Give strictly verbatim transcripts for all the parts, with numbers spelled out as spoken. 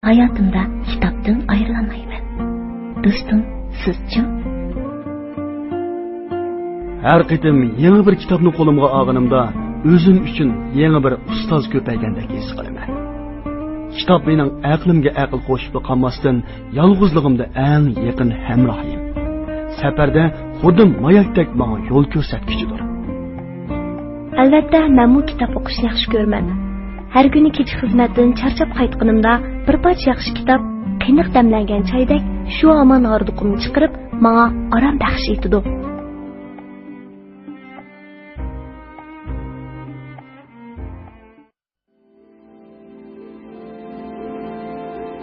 ھاياتىمدا كىتابتىن ئايرىلالمايمەن. دوستۇم، سىزچۇ؟ ھەر قېتىم يېڭى بىر كىتابنى قولۇمغا ئالغىنىمدا، ئۆزۈم ئۈچۈن يېڭى بىر ئۇستاز كۆپەيگەندەك ھېس قىلىمەن. كىتاب مېنىڭ ئەقلىمگە ئەقىل قوشۇپلا قالماستىن، يالغۇزلۇقۇمدا ئەڭ يېقىن ھەمراھىم. سەپەردە خۇددى ماياكتەك ماڭا يول كۆرسەتكۈچىدۇر. ئەلۋەتتە، مەنمۇ كىتاب ئوقۇشنى ياخشى كۆرىمەن. ھەر كۈنى كېچە خىزمەتتىن چارچاپ قايتقىنىمدا، بىر پارچە ياخشى كىتاب، قېنىق دەملەنگەن چايدەك شۇ ھامان ھاردۇقۇمنى چىقىرىپ، ماڭا ئارام بەخش ئېتىدۇ.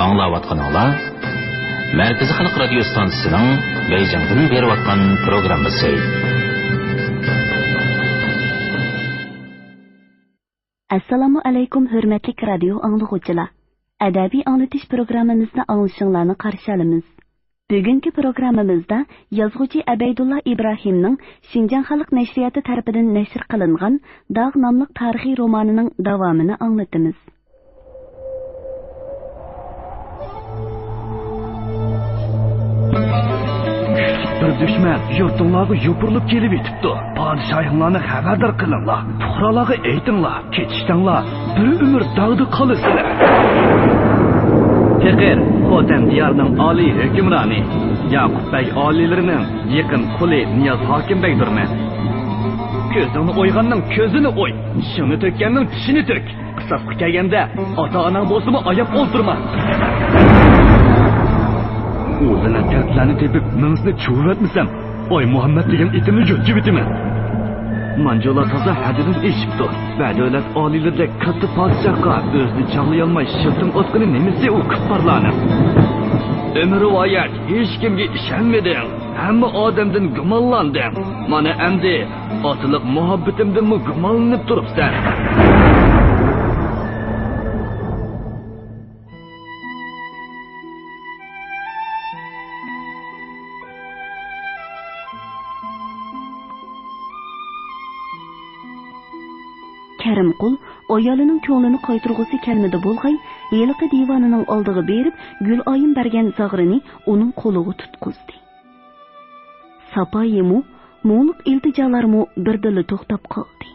ئاڭلاۋاتقىنىڭلار مەركىزىي خەلق رادىيو ئىستانسىسىنىڭ بېيجىڭدىن بېرىۋاتقان پروگراممىسى. ئەسسالامۇ ئەلەيكۇم، ھۆرمەتلىك رادىيو ئاڭلىغۇچىلار! ئەدەبىي ئاڭلىتىش پروگراممىمىزنى ئاڭلىشىڭلارنى قارشى ئالىمىز. بۈگۈنكى پروگراممىمىزدا يازغۇچى ئەبەيدۇللا ئىبراھىمنىڭ شىنجاڭ خەلق نەشرىياتى تەرىپىدىن نەشر قىلىنغان داغ ناملىق تارىخىي رومانىنىڭ داۋامىنى ئاڭلىتىمىز. بىر دۈشمەن يۇرتۇڭلارغا يوپۇرۇلۇپ كېلىۋېتىپتۇ. پادىشاھىڭلارنى خەۋەردار قىلىڭلار. پۇقرالارغا ئېيتىڭلار، كېتىشتەڭلار، بىر ئۆمۈر داغدا قالىسىلەر. پېقىر، خوتەن دىيارىنىڭ ئالىي ھۆكۈمرانى، ياقۇپ بەگ ئالىيلىرىنىڭ يېقىن قۇلى نىياز ھاكىم بەگدۇرمەن. كۆزۈڭنى ئويغاننىڭ كۆزىنى ئوي، چىشىڭنى تۆككەننىڭ چىشىنى تۆك. قىساسقا كەلگەندە، ئاتا-ئاناڭ بولسىمۇ ئاياپ ئولتۇرما. ئۇ لەنەت كەلتىلەرنى تېپىپ، مېڭىسىنى چۇۋۇۋەتمىسەم، ئاي مۇھەممەد دېگەن ئېتىمنى يۆتكىۋېتىمەن. مانجۇلار تازا ھەددىدىن ئېشىپتۇ. ۋە دۆلەت ئالىيلىرىدەك كاتتا پادىشاھقا ئۆزىنى چاغلىيالماي شىلتىڭ ئاتقىنى نېمىسى ئۇ كۇپپارلارنىڭ؟ ئۆمۈر رىۋايەت، ھېچكىمگە ئىشەنمىدىڭ. ھەممە ئادەمدىن گۇمانلاندىڭ. مانا ئەمدى ئاتىلىق مۇھەببىتىمدىنمۇ گۇمانلىنىپ تۇرۇپسەن. كەرىمقۇل ئايالىنىڭ كۆڭلىنى قايتۇرغۇسى كەلمىدى بولغاي، ھېلىقى دىۋانىنىڭ ئالدىغا بېرىپ، گۈلئايىم بەرگەن زاغرىنى ئۇنىڭ قولىغا تۇتقۇزدى. ساپايىمۇ، مۇڭلۇق ئىلتىجالارمۇ بىردىنلا توختاپ قالدى.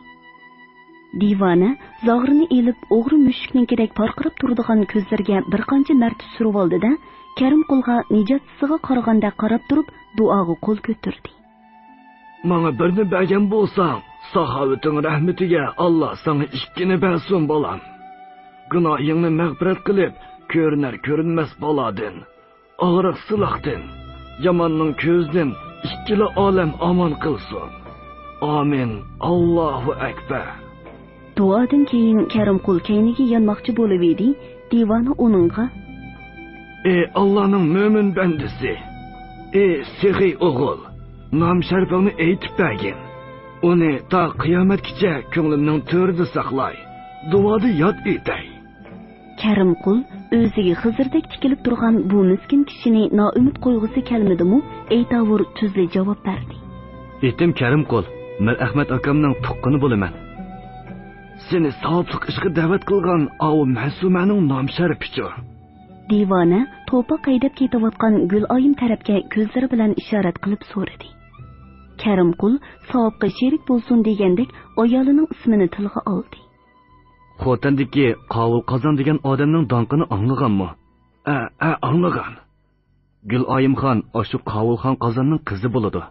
دىۋانە زاغرىنى ئېلىپ، ئوغرى مۈشۈكنىڭكىدەك پارقىراپ تۇرىدىغان كۆزلىرىگە بىر قانچە مەرتە سۈرۈۋالدى-دە، كەرىمقۇلغا نىجاتچىسىغا قارىغاندەك قاراپ تۇرۇپ، دۇئاغا قول كۆتۈردى. ماڭا بىرنى بەرگەن بولساڭ، ساخاۋىتىڭ رەھمىتىگە ئاللا ساڭا ئىككىنى بەرسۇن، بالام. گۇناھىڭنى مەغپىرەت قىلىپ، كۆرۈنەر كۆرۈنمەس بالادىن، ئاغرىق-سىلاقتىن، ياماننىڭ كۆزىدىن ئىككىلا ئالەم ئامان قىلسۇن. ئامىن. ئاللاھۇ ئەكبەر. دۇئادىن كېيىن كەرىمقۇل كەينىگە يانماقچى بولۇۋىدى، دىۋانە ئۇنىڭغا: ئى ئاللانىڭ مۆمىن بەندىسى، ئى سېخىي ئوغۇل، نام-شەرىپىڭنى ئېيتىپ بەرگىن. ئۇنى تا قىيامەتكىچە كۆڭلۈمنىڭ تۆرىدە ساقلاي، دۇئادا ياد ئېتەي. كەرىمقۇل ئۆزىگە خىزىردەك تىكىلىپ تۇرغان بۇ مىسكىن كىشىنى نائۈمىد قويغۇسى كەلمىدىمۇ، ئەيتاۋۇر تۈزلا جاۋاب بەردى. ئېتىم كەرىمقۇل، مىرئەخمەت ئاكامنىڭ تۇغقىنى بولىمەن. سېنى ساۋابلىق ئىشقا دەۋەت قىلغان ئاۋۇ مەسۇمەنىڭ نام-شەرىپىچۇ؟ دىۋانە توپا قەيدەپ كېتىۋاتقان گۈلئايىم تەرەپكە كۆزلىرى بىلەن ئىشارەت قىلىپ سورىدى. كەرىمقۇل ساۋابقا شېرىك بولسۇن دېگەندەك ئايالىنىڭ ئىسمىنى تىلغا ئالدى. خوتەندىكى قاۋۇل قازان دېگەن ئادەمنىڭ داڭقىنى ئاڭلىغانمۇ؟ ئە، ئە، ئاڭلىغان. گۈلئايىمخان ئاشۇ قاۋۇلخان قازاننىڭ قىزى بولىدۇ.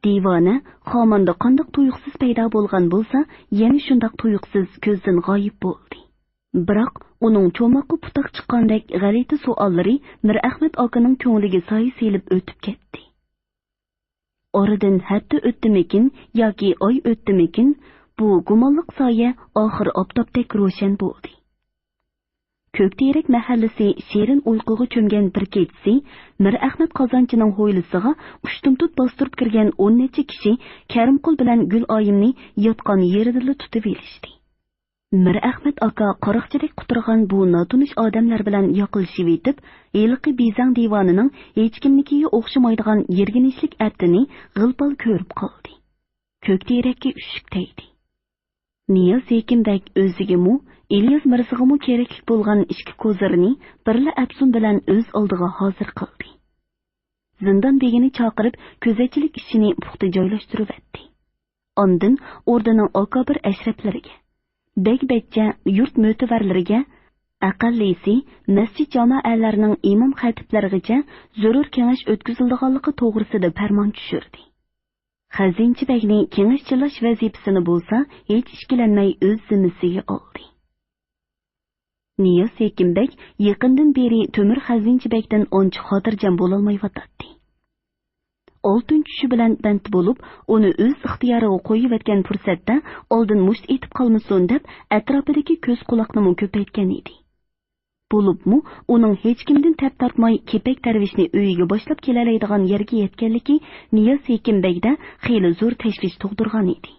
دىۋانە خاماندا قانداق تۇيۇقسىز پەيدا بولغان بولسا، يەنە شۇنداق تۇيۇقسىز كۆزدىن غايىب بولدى. بىراق ئۇنىڭ چوماققا پۇتاق چىققاندەك غەلىتە سوئاللىرى مىرئەخمەت ئاكىنىڭ كۆڭلىگە سايە سېلىپ ئۆتۈپ كەتتى. ئارىدىن ھەپتە ئۆتتىمىكىن ياكى ئاي ئۆتتىمىكىن، بۇ گۇمانلىق سايە ئاخىر ئاپتاپتەك روشەن بولدى. كۆكتېرەك مەھەللىسى شېرىن ئۇيقۇغا چۆمگەن بىر كېچىسى، مىرئەخمەت قازانچىنىڭ ھويلىسىغا ئۇشتۇمتۇت باستۇرۇپ كىرگەن ئون نەچچە كىشى كەرىمقۇل بىلەن گۈلئايىمنى ياتقان يېرىدىلا تۇتۇۋېلىشتى. مىرئەخمەت ئاكا قاراقچىدەك قۇترىغان بۇ ناتونۇش ئادەملەر بىلەن ياقىلىشىۋېتىپ، ھېلىقى بىزەڭ دىۋانىنىڭ ھېچكىمنىكىگە ئوخشىمايدىغان يىرگىنچلىك ئەپتىنى غىل-پال كۆرۈپ قالدى. كۆكتېرەككە ئۈششۈك تەگدى. نىياز ھېكىم بەگ ئۆزىگىمۇ، ئىلياس مىرزىغىمۇ كېرەكلىك بولغان ئىككى كوزىرنى بىرلا ئەپسۇن بىلەن ئۆز ئالدىغا ھازىر قىلدى. زىندان بېگىنى چاقىرىپ، كۆزەتچىلىك ئىشىنى پۇختا جايلاشتۇرۇۋەتتى. ئاندىن ئوردىنىڭ ئاكابىر ئەشرەپلىرىگە، بەگ-بەچچە، يۇرت مۆتىۋەرلىرىگە، ئەقەللىسى مەسچىت جامائەلەرنىڭ ئىمام خەتىپلىرىگىچە زۆرۈر كېڭەش ئۆتكۈزۈلىدىغانلىقى توغرىسىدا پەرمان چۈشۈردى. خەزىنىچى بەگنى كېڭەشچىلاش ۋەزىپىسىنى بولسا ھېچ ئىككىلەنمەي ئۆز زىممىسىگە ئالدى. نىياز ھېكىم بەگ يېقىندىن بېرى تۆمۈر خەزىنىچى بەگدىن ئانچە خاتىرجەم بولالمايۋاتاتتى. ئالتۇن چۈشى بىلەن بەند بولۇپ، ئۇنى ئۆز ئىختىيارىغا قويۇۋەتكەن پۇرسەتتە ئالدىن مۇشت ئېتىپ قالمىسۇن دەپ، ئەتراپىدىكى كۆز-قۇلاقنىمۇ كۆپەيتكەن ئىدى. بولۇپمۇ ئۇنىڭ ھېچكىمدىن تەپ تارتماي كېپەك دەرۋىشنى ئۆيىگە باشلاپ كېلەلەيدىغان يەرگە يەتكەنلىكى نىياز ھېكىم بەگدە خېلى زور تەشۋىش تۇغدۇرغان ئىدى.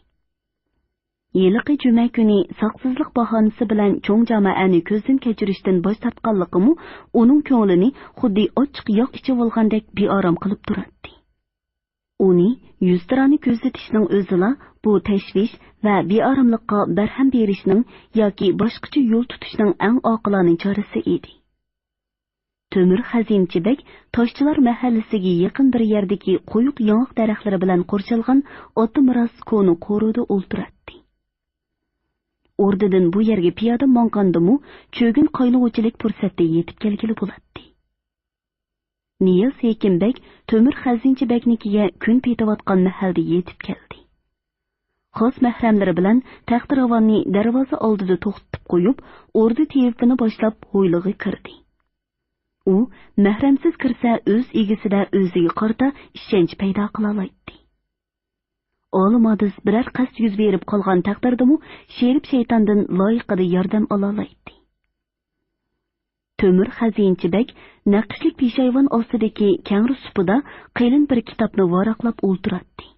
ھېلىقى جۈمە كۈنى ساقسىزلىق باھانىسى بىلەن چوڭ جامائەنى كۆزدىن كەچۈرۈشتىن باش تارتقانلىقىمۇ ئۇنىڭ كۆڭلىنى خۇددى ئاچچىق ياغ ئىچىۋالغاندەك بىئارام قىلىپ تۇراتتى. ئۇنى يۈزتۇرانە كۆزىتىشنىڭ ئۆزىلا بۇ تەشۋىش ۋە بىئاراملىققا بەرھەم بېرىشنىڭ ياكى باشقىچە يول تۇتۇشنىڭ ئەڭ ئاقىلانە چارىسى ئىدى. تۆمۈر خەزىنىچى بەگ تاشچىلار مەھەللىسىگە يېقىن بىر يەردىكى قويۇق ياڭاق دەرەخلىرى بىلەن قورشالغان ئاتا مىراس كونا قورۇدا ئولتۇراتتى. ئوردىدىن بۇ يەرگە پىيادە ماڭغاندىمۇ، چۆگۈن قاينىغۇچىلىك پۇرسەتتە يېتىپ كەلگىلى بولاتتى. نىياز ھېكىم بەگ تۆمۈر خەزىنىچى بەگنىڭكىگە كۈن پېتىۋاتقان مەھەلدە يېتىپ كەلدى. خاس مەھرەملىرى بىلەن تەختىراۋاننى دەرۋازا ئالدىدا توختىتىپ قويۇپ، ئوردا تېۋىپىنى باشلاپ ھويلىغا كىردى. ئۇ مەھرەمسىز كىرسە، ئۆز ئىگىسىدە ئۆزىگە قارىتا ئىشەنچ پەيدا قىلالايتتى. ئالىمادىز بىرەر قەست يۈز بېرىپ قالغان تەقدىردىمۇ، شېرىپ شەيتاندىن لايىقىدا ياردەم ئالالايتتى. تۆمۈر خەزىنىچى بەگ نەقىشلىك پېشايۋان ئاستىدىكى كەڭرى سۇپىدا قېلىن بىر كىتابنى ۋاراقلاپ ئولتۇراتتى.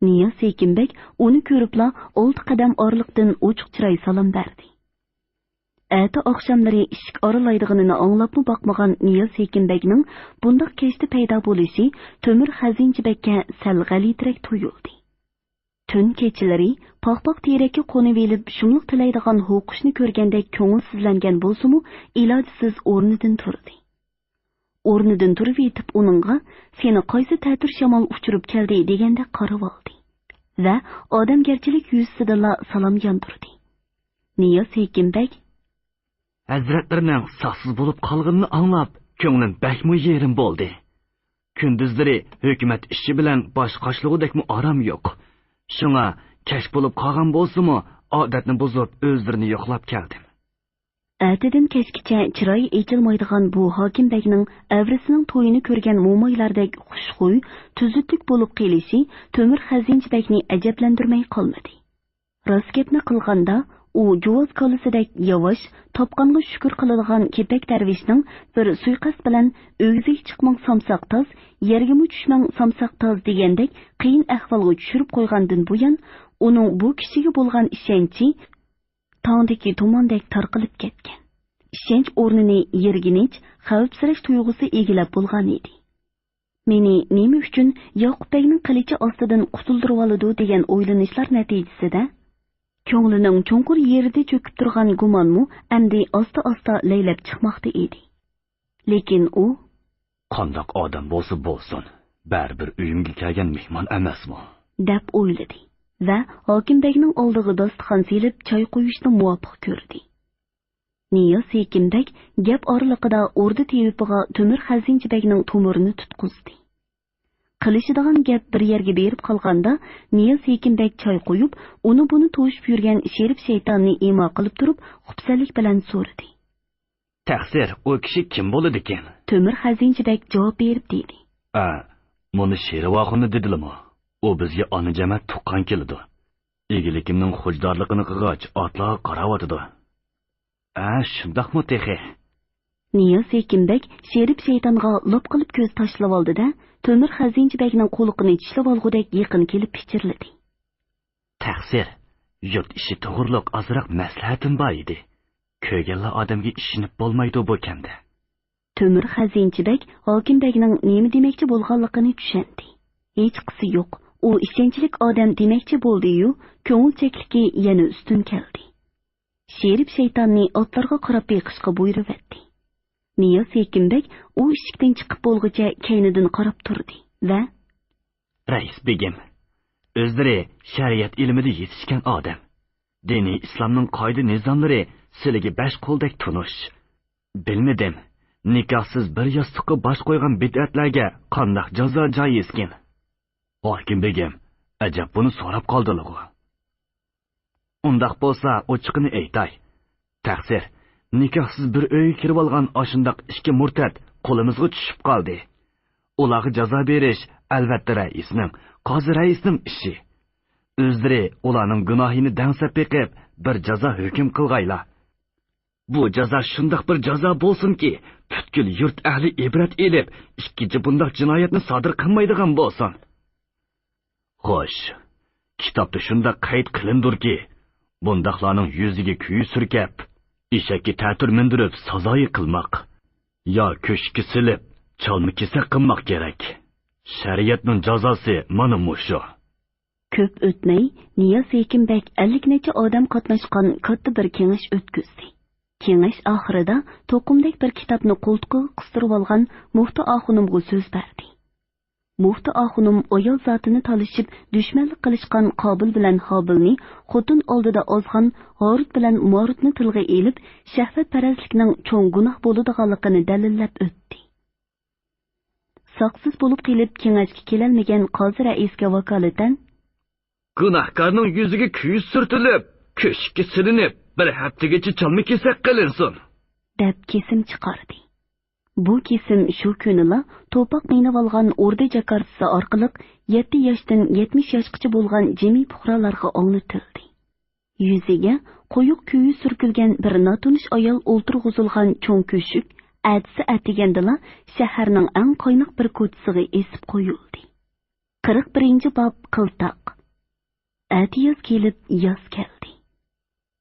نىياز ھېكىم بەگ ئۇنى كۆرۈپلا ئالتە قەدەم ئارىلىقتىن ئوچۇق چىراي سالام بەردى. ئەتە ئاخشاملىرى ئىشىك ئارىلايدىغىنىنى ئاڭلاپمۇ باقمىغان نىياز ھېكىم بەگنىڭ بۇنداق كەچتە پەيدا بولۇشى تۆمۈر خەزىنىچى بەگكە سەل غەلىتىرەك تۇيۇلدى. تۈن كېچىلىرى پاخپاق تېرەككە قونۇۋېلىپ شۇملۇق تىلەيدىغان ھۇقۇشنى كۆرگەندەك كۆڭۈلسىزلەنگەن بولسىمۇ، ئىلاجسىز ئورنىدىن تۇردى. ئورنىدىن تۇرۇۋېتىپ ئۇنىڭغا، «سېنى قايسى تەتۈر شامال ئۇچۇرۇپ كەلدى؟» دېگەندەك قارىۋالدى ۋە ئادەمگەرچىلىك يۈزىسىدىنلا سالام ياندۇردى. نىياز ھېكىم بەگ، ھەزرەتلىرىنىڭ ساقسىز بولۇپ قالغىنىنى ئاڭلاپ، كۆڭلۈم بەكمۇ يېرىم بولدى. كۈندۈزلىرى ھۆكۈمەت ئىشى بىلەن باش قاشلىغۇدەكمۇ ئارام يوق. شۇڭا كەچ بولۇپ قالغان بولسىمۇ، ئادەتنى بۇزۇپ، ئۆزلىرىنى يوقلاپ كەلدىم. ئەتىدىن كەچكىچە چىرايى ئېچىلمايدىغان بۇ ھاكىم بەگنىڭ ئەۋرىسىنىڭ تويىنى كۆرگەن مومايلاردەك خۇشخۇي، تۈزۈتلۈك بولۇپ قېلىشى تۆمۈر خەزىنىچى بەگنى ئەجەبلەندۈرمەي قالمىدى. راست گەپنى قىلغاندا، ئۇ جۇۋاز كالىسىدەك ياۋاش، تاپقانغا شۈكۈر قىلىدىغان كېپەك دەرۋىشنىڭ بىر سۇيىقەست بىلەن «ئۆگزىگە چىقماڭ سامساق تاز، يەرگىمۇ چۈشمەڭ سامساق تاز» دېگەندەك قىيىن ئەھۋالغا چۈشۈرۈپ قويغاندىن بۇيان، ئۇنىڭ بۇ كىشىگە بولغان ئىشەنچى تاڭدىكى تۇماندەك تارقىلىپ كەتكەن. ئىشەنچ ئورنىنى يىرگىنچ، خەۋپسىرەش تۇيغۇسى ئىگىلەپ بولغان ئىدى. «مېنى نېمە ئۈچۈن ياقۇپ بەگنىڭ قىلىچى ئاستىدىن قۇتۇلدۇرۇۋالىدۇ؟» دېگەن ئويلىنىشلار نەتىجىسىدە، كۆڭلىنىڭ چوڭقۇر يېرىدە چۆكۈپ تۇرغان گۇمانمۇ ئەمدى ئاستا-ئاستا لەيلەپ چىقماقتا ئىدى. لېكىن ئۇ، «قانداق ئادەم بولسا بولسۇن، بەرىبىر ئۆيۈمگە كەلگەن مېھمان ئەمەسمۇ؟» دەپ ئويلىدى ۋە ھاكىم بەگنىڭ ئالدىغا داستىخان سېلىپ چاي قۇيۇشنى مۇۋاپىق كۆردى. نىياز ھېكىم بەگ گەپ ئارىلىقىدا ئوردا تېۋىپىغا تۆمۈر خەزىنىچى بەگنىڭ تومۇرىنى تۇتقۇزدى. قىلىشىدىغان گەپ بىر يەرگە بېرىپ قالغاندا، نىياز ھېكىم بەگ چاي قۇيۇپ، ئۇنى بۇنى توشۇپ يۈرگەن شېرىپ شەيتاننى ئىما قىلىپ تۇرۇپ، خۇپسەنلىك بىلەن سورىدى. «تەقسىر، ئۇ كىشى كىم بولىدىكىن؟» تۆمۈر خەزىنىچى بەگ جاۋاب بېرىپ دېدى. «ئە، مۇنۇ شېرىۋ ئاخۇننى دېدىلىمۇ؟ ئۇ بىزگە ئانا جەمەت تۇغقان كېلىدۇ. ئىگىلىكىمنىڭ خوجدارلىقىنى قىلغاچ، ئاتلارغا قاراۋاتىدۇ.» «ئە، شۇنداقمۇ تېخى؟» نىياز ھېكىم بەگ شېرىپ شەيتانغا لاپ قىلىپ كۆز تاشلىۋالدى-دە، تۆمۈر خەزىنىچى بەگنىڭ قۇلىقىنى چىشلىۋالغۇدەك يېقىن كېلىپ پىچىرلىدى. «تەقسىر، يۇرت ئىشى توغرۇلۇق ئازراق مەسلىھەتىم بار ئىدى. كۆرگەنلا ئادەمگە ئىشىنىپ بولمايدۇ بۇ كەمدە.» تۆمۈر خەزىنىچى بەگ ھاكىم بەگنىڭ نېمە دېمەكچى بولغانلىقىنى چۈشەندى. ھېچقىسى يوق، ئۇ ئىشەنچلىك ئادەم دېمەكچى بولدى-يۇ، كۆڭۈلچەكلىكى يەنە ئۈستۈن كەلدى. شېرىپ شەيتاننى ئاتلارغا قاراپ بېقىشقا بۇيرۇۋەتتى. نىياز ھېكىم بەگ ئۇ ئىشىكتىن چىقىپ بولغۇچە كەينىدىن قاراپ تۇردى ۋە رەئىس بېگىم، ئۆزلىرى شەرىئەت ئىلمىدا يېتىشكەن ئادەم. دىنىي ئىسلامنىڭ قائىدە-نىزاملىرى سىلىگە بەش قولدەك تونۇش. بىلمىدىم، نىكاھسىز بىر ياستۇققا باش قويغان بىدئەتلەرگە قانداق جازا جايىزكىن؟ ھاكىم بېگىم، ئەجەب بۇنى سوراپ قالدىلىغۇ؟ ئۇنداق بولسا، ئوچۇقىنى ئېيتاي. تەقسىر، نىكاھسىز بىر ئۆيگە كىرىۋالغان ئاشۇنداق ئىككى مۇرتەت قولىمىزغا چۈشۈپ قالدى. ئۇلارغا جازا بېرىش، ئەلۋەتتە، رەئىسنىڭ، قازى رەئىسنىڭ ئىشى. ئۆزلىرى ئۇلارنىڭ گۇناھىنى دەڭسەپ بېقىپ، بىر جازا ھۆكۈم قىلغايلا. بۇ جازا شۇنداق بىر جازا بولسۇنكى، پۈتكۈل يۇرت ئەھلى ئىبرەت ئېلىپ، ئىككىنچى بۇنداق جىنايەتنى سادىر قىلمايدىغان بولسۇن. خوش، كىتابتا شۇنداق قەيت قىلىندۇركى، بۇنداقلارنىڭ يۈزىگە كۈيە سۈركەپ، ئېشەككە تەتۈر مىندۈرۈپ سازايى قىلماق، يا كۆشۈككە سېلىپ، چالما-كېسەك قىلماق كېرەك. شەرىئەتنىڭ جازاسى مانا مۇشۇ. كۆپ ئۆتمەي، نىياز ھېكىم بەگ ئەللىك نەچچە ئادەم قاتناشقان كاتتا بىر كېڭەش ئۆتكۈزدى. كېڭەش ئاخىرىدا توقۇمدەك بىر كىتابنى قولتۇقىغا قىستۇرۇۋالغان مۇفتا ئاخۇنۇمغا سۆز بەردى. مۇفتا ئاخۇنۇم ئايال زاتىنى تالىشىپ دۈشمەنلىك قىلىشقان قابىل بىلەن ھابىلنى خوتۇن ئالدىدا ئازغان ھاروت بىلەن ماروتنى تىلغا ئېلىپ، شەھۋەتپەرەسلىكنىڭ چوڭ گۇناھ بولىدىغانلىقىنى دەلىللەپ ئۆتتى. ساقسىز بولۇپ قېلىپ كېڭەشكە كېلەلمىگەن قازى رەئىسكە ۋاكالىتەن، گۇناھكارنىڭ يۈزىگە كۈيە سۈرتۈلۈپ، كۆشۈككە سېلىنىپ، بىر ھەپتىگىچە چالما-كېسەك قىلىنسۇن، دەپ كېسىم چىقاردى. بۇ كېسىم شۇ كۈنىلا توپاق مىنىۋالغان ئوردا جاكارتىسى ئارقىلىق يەتتە ياشتىن يەتمىش ياشقىچە بولغان جىمى پۇقرالارغا ئاڭلىتىلدى. يۈزىگە قويۇق كۈيە سۈركۈلگەن بىر ناتونۇش ئايال ئولتۇرغۇزۇلغان چوڭ كۆشۈك ئەتىسى ئەتىگەندىلا شەھەرنىڭ ئەڭ قايناق بىر كوچىسىغا ئېسىپ قويۇلدى. قىرىق بىرىنچى باب، قىلتاق. ئەتىياز كېلىپ ياز كەلدى.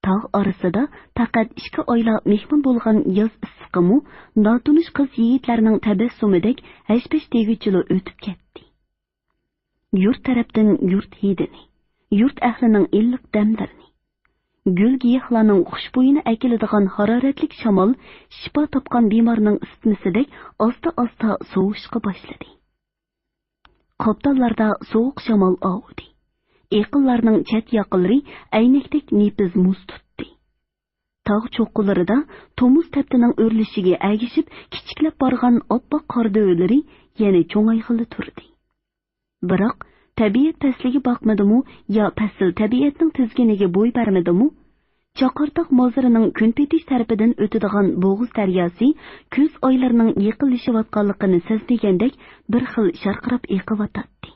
تاغ ئارىسىدا پەقەت ئىككى ئايلا مېھمان بولغان ياز ئىسسىقىمۇ ناتونۇش قىز-يىگىتلەرنىڭ تەبەسسۇمىدەك ھەش-پەش دېگۈچىلا ئۆتۈپ كەتتى. يۇرت تەرەپتىن يۇرت ھىدىنى، يۇرت ئەھلىنىڭ ئىللىق دەملىرىنى، گۈل-گىياھلارنىڭ خۇشبۇيىنى ئەكېلىدىغان ھارارەتلىك شامال شىپا تاپقان بىمارنىڭ ئىسسىسىدەك ئاستا-ئاستا سوۋۇشقا باشلىدى. قاپتاللاردا سوغۇق شامال ئاۋۇدى. ئېقىنلارنىڭ چەت ياقىلىرى ئەينەكتەك نېپىز مۇز تۇتتى. تاغ چوققىلىرىدا تومۇز تەپتىنىڭ ئۆرلىشىگە ئەگىشىپ كىچىكلەپ بارغان ئاپئاق قار دۆۋىلىرى يەنە چوڭايغىلى تۇردى. بىراق، تەبىئەت پەسلىگە باقمىدىمۇ يا پەسىل تەبىئەتنىڭ تىزگىنىگە بوي بەرمىدىمۇ، چاقارتاغ مازىرىنىڭ كۈنپېتىش تەرىپىدىن ئۆتىدىغان بوغۇز دەرياسى كۈز ئايلىرىنىڭ يېقىنلىشىۋاتقانلىقىنى سەزمىگەندەك بىر خىل شارقىراپ ئېقىۋاتاتتى.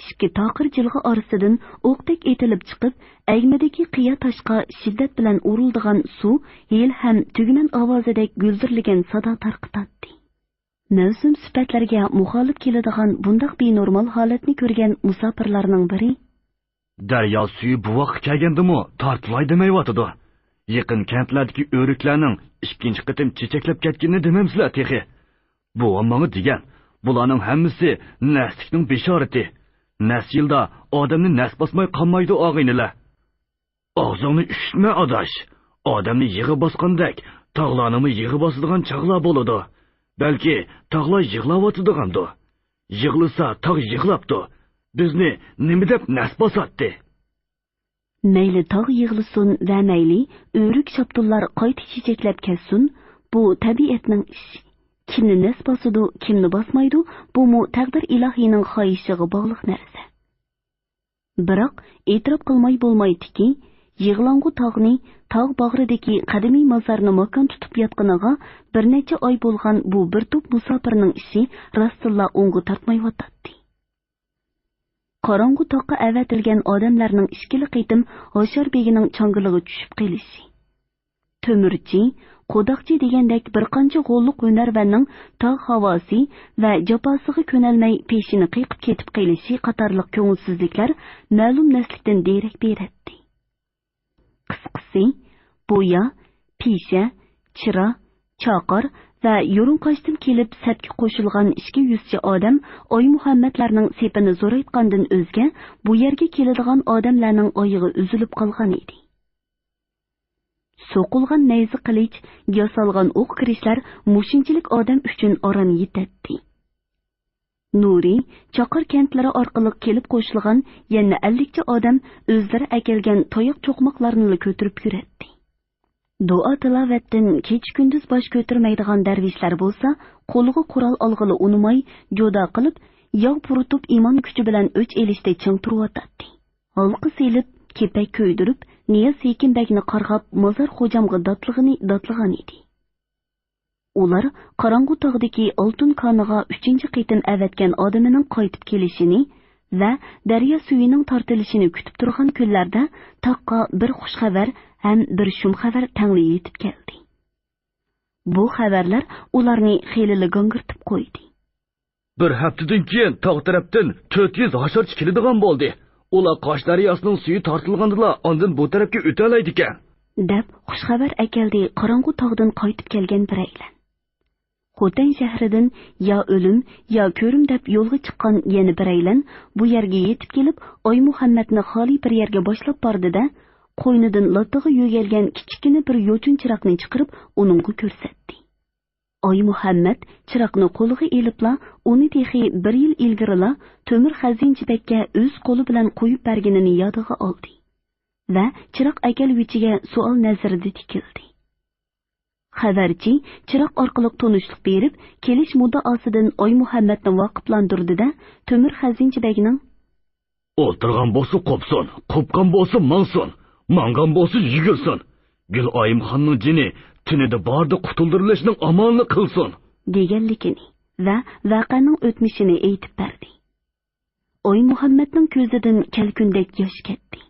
ئىككى تاقىر جىلغا ئارىسىدىن ئوقتەك ئېتىلىپ چىقىپ، ئەگمىدىكى قىيا تاشقا شىددەت بىلەن ئۇرۇلىدىغان سۇ ھېلىھەم تۈگمەن ئاۋازىدەك گۈلدۈرلىگەن سادا تارقىتاتتى. مەۋسۇم سۈپەتلەرگە مۇخالىپ كېلىدىغان بۇنداق بىنورمال ھالەتنى كۆرگەن مۇساپىرلارنىڭ بىرى، دەريا سۈيى بوۋاققا كەلگەندىمۇ تارتىلاي دېمەيۋاتىدۇ. يېقىن كەنتلەردىكى ئۆرۈكلەرنىڭ ئىككىنچى قېتىم چېچەكلەپ كەتكىنىنى دېمەمسىلەر تېخى؟ بوۋام ماڭا دېگەن، بۇلارنىڭ ھەممىسى نەسلىكنىڭ بېشارىتى. نەس يىلدا ئادەمنى نەس باسماي قالمايدۇ، ئاغىنىلەر. ئاغزىڭنى ئۈشۈتمە، ئاداش. ئادەمنى يىغا باسقاندەك، تاغلارنىمۇ يىغا باسىدىغان چاغلار بولىدۇ. بەلكى تاغلار يىغلاۋاتىدىغاندۇ. يىغلىسا، تاغ يىغلاپتۇ. بىزنى نېمە دەپ نەس باساتتى؟ مەيلى تاغ يىغلىسۇن ۋە مەيلى ئۆرۈك شاپتۇللار قايتا چېچەكلەپ كەتسۇن، بۇ تەبىئەتنىڭ ئىشى. كىمنى نەس باسىدۇ، كىمنى باسمايدۇ، بۇمۇ تەقدىر ئىلاھىينىڭ خاھىشىغا باغلىق نەرسە. بىراق، ئېتىراپ قىلماي بولمايتتىكى، يىغلاڭغۇ تاغنى، تاغ باغرىدىكى قەدىمىي مازارنى ماكان تۇتۇپ ياتقىنىغا بىر نەچچە ئاي بولغان بۇ بىر توپ مۇساپىرنىڭ ئىشى راستتىنلا ئوڭغا تارتمايۋاتاتتى. قاراڭغۇ تاغقا ئەۋەتىلگەن ئادەملەرنىڭ ئىككىلا قېتىم ھاشار بېگىنىڭ چاڭگىلىغا چۈشۈپ قېلىشى، تۆمۈرچى، قوداقچى دېگەندەك بىر قانچە غوللۇق ھۈنەرۋەننىڭ تاغ ھاۋاسى ۋە جاپاسىغا كۆنەلمەي پېشىنى قېقىپ كېتىپ قېلىشى قاتارلىق كۆڭۈلسىزلىكلەر مەلۇم نەسلىكتىن دېرەك بېرەتتى. قىسقىسى، بويا، پىشە، چىرا، چاقار ۋە يۇرۇڭقاشتىن كېلىپ سەپكە قوشۇلغان ئىككى يۈزچە ئادەم ئايمۇھەممەتلەرنىڭ سېپىنى زورايتقاندىن ئۆزگە، بۇ يەرگە كېلىدىغان ئادەملەرنىڭ ئايىغى ئۈزۈلۈپ قالغان ئىدى. سوقۇلغان نەيزە قىلىچ، ياسالغان ئوق كىرىشلەر مۇشۇنچىلىك ئادەم ئۈچۈن ئاران يېتەتتى. نۇرى، چاقار كەنتلىرى ئارقىلىق كېلىپ قوشۇلغان يەنە ئەللىكچە ئادەم ئۆزلىرى ئەكەلگەن تاياق چوقماقلارنىلا كۆتۈرۈپ يۈرەتتى. دۇئا تىلاۋەتتىن كېچە-كۈندۈز باش كۆتۈرمەيدىغان دەرۋىشلەر بولسا، قولىغا قورال ئالغىلى ئۇنىماي، جودا قىلىپ، ياغ پۇرىتىپ، ئىمان كۈچى بىلەن ئۆچ ئېلىشتە چىڭ تۇرۇۋاتاتتى. ھالقا سېلىپ، كېپەك كۆيدۈرۈپ، نىياز ھېكىم بەگنى قارغاپ، مازار خوجامغا داتلىغىنى داتلىغان ئىدى. ئۇلار قاراڭغۇ تاغدىكى ئالتۇن كانىغا ئۈچىنچى قېتىم ئەۋەتكەن ئادىمىنىڭ قايتىپ كېلىشىنى ۋە دەريا سۈيىنىڭ تارتىلىشىنى كۈتۈپ تۇرغان كۈنلەردە تاغقا بىر خۇش خەۋەر ھەم بىر شۇم خەۋەر تەڭلا يېتىپ كەلدى. بۇ خەۋەرلەر ئۇلارنى خېلىلا گاڭگىرىتىپ قويدى. بىر ھەپتىدىن كېيىن تاغ تەرەپتىن تۆت يۈز ھاشارچى كېلىدىغان بولدى. ئۇلار قاش دەرياسىنىڭ سۈيى تارتىلغاندىلا ئاندىن بۇ تەرەپكە ئۆتەلەيدىكەن. دەپ خۇش خەۋەر ئەكەلدى قاراڭغۇ تاغدىن قايتىپ كەلگەن بىرەيلەن. خوتەن شەھىرىدىن يا ئۆلۈم، يا كۆرۈم دەپ يولغا چىققان يەنە بىرەيلەن بۇ يەرگە يېتىپ كېلىپ، ئايمۇھەممەتنى خالىي بىر يەرگە باشلاپ باردى-دە، قوينىدىن لاتىغا يۆگەلگەن كىچىككىنە بىر يوچۇن چىراغنى چىقىرىپ، ئۇنىڭغا كۆرسەتتى. ئايمۇھەممەت چىراغنى قولىغا ئېلىپلا، ئۇنى تېخى بىر يىل ئىلگىرىلا تۆمۈر خەزىنچى بەگكە ئۆز قولى بىلەن قويۇپ بەرگىنىنى يادىغا ئالدى ۋە چىراغ ئەكەلگۈچىگە سوئال نەزىرىدە تىكىلدى. خەۋەرچى چىراغ ئارقىلىق تونۇشلۇق بېرىپ، كېلىش مۇددىئاسىدىن ئايمۇھەممەتنى ۋاقىپلاندۇردى-دە، تۆمۈر خەزىنچى بەگنىڭ «ئولتۇرغان بولسا قوپسۇن، قوپقان بولسا ماڭسۇن، ماڭغان بولسا يۈگۈرسۇن. گۈل ئايىمخاننىڭ جېنى تۈنىدە باردا قۇتۇلدۇرۇلۇشنىڭ ئامالىنى قىلسۇن» دېگەنلىكىنى ۋە ۋەقەنىڭ ئۆتمۈشىنى ئېيتىپ بەردى. ئايمۇھەممەتنىڭ كۆزىدىن كەلكۈندەك ياش كەتتى.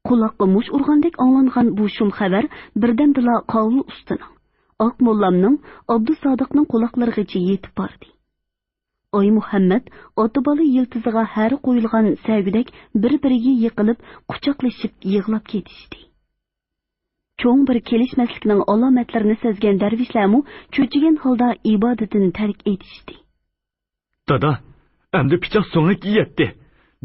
قۇلاققا مۇش ئۇرغاندەك ئاڭلانغان بۇ شۇم خەۋەر بىردەمدىلا قاۋۇل ئۇستىنىڭ، ئاق موللامنىڭ، ئابدۇسادىقنىڭ قۇلاقلىرىغىچە يېتىپ باردى. ئايمۇھەممەت ئاتا-بالا يىلتىزىغا ھەرە قويۇلغان سەگۈدەك بىر-بىرىگە يىقىلىپ، قۇچاقلىشىپ يىغلاپ كېتىشتى. چوڭ بىر كېلىشمەسلىكنىڭ ئالامەتلىرىنى سەزگەن دەرۋىشلەرمۇ چۆچۈگەن ھالدا ئىبادىتىنى تەرك ئېتىشتى. دادا، ئەمدى پىچاق سۆڭەككە يەتتى.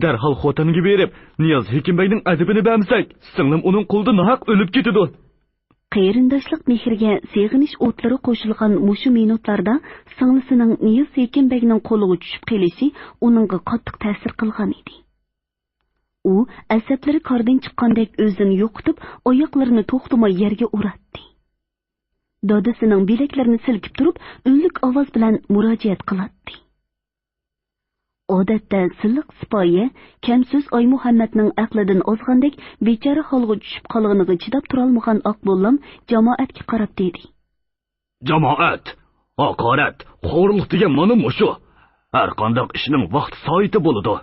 دەرھال خوتەنگە بېرىپ، نىياز ھېكىم بەگنىڭ ئەدىپىنى بەرمىسەك، سىڭلىم ئۇنىڭ قولىدا ناھەق ئۆلۈپ كېتىدۇ. قېرىنداشلىق مېھرىگە سېغىنىش ئوتلىرى قوشۇلغان مۇشۇ مىنۇتلاردا سىڭلىسىنىڭ نىياز ھېكىم بەگنىڭ قولىغا چۈشۈپ قېلىشى ئۇنىڭغا قاتتىق تەسىر قىلغان ئىدى. ئۇ ئەسەبلىرى كاردىن چىققاندەك ئۆزىنى يوقىتىپ، ئاياقلىرىنى توختىماي يەرگە ئۇراتتى. دادىسىنىڭ بىلەكلىرىنى سىلكىپ تۇرۇپ، ئۈنلۈك ئاۋاز بىلەن مۇراجىئەت قىلاتتى. ئادەتتە سىلىق سىپايى، كەمسۆز ئايمۇھەممەتنىڭ ئەقلىدىن ئازغاندەك بىچارە ھالغا چۈشۈپ قالغىنىغا چىداپ تۇرالمىغان ئاق موللام جامائەتكە قاراپ دېدى. جامائەت، ھاقارەت، خورلۇق دېگەن مانا مۇشۇ. ھەرقانداق ئىشنىڭ ۋاقتى سائىتى بولىدۇ.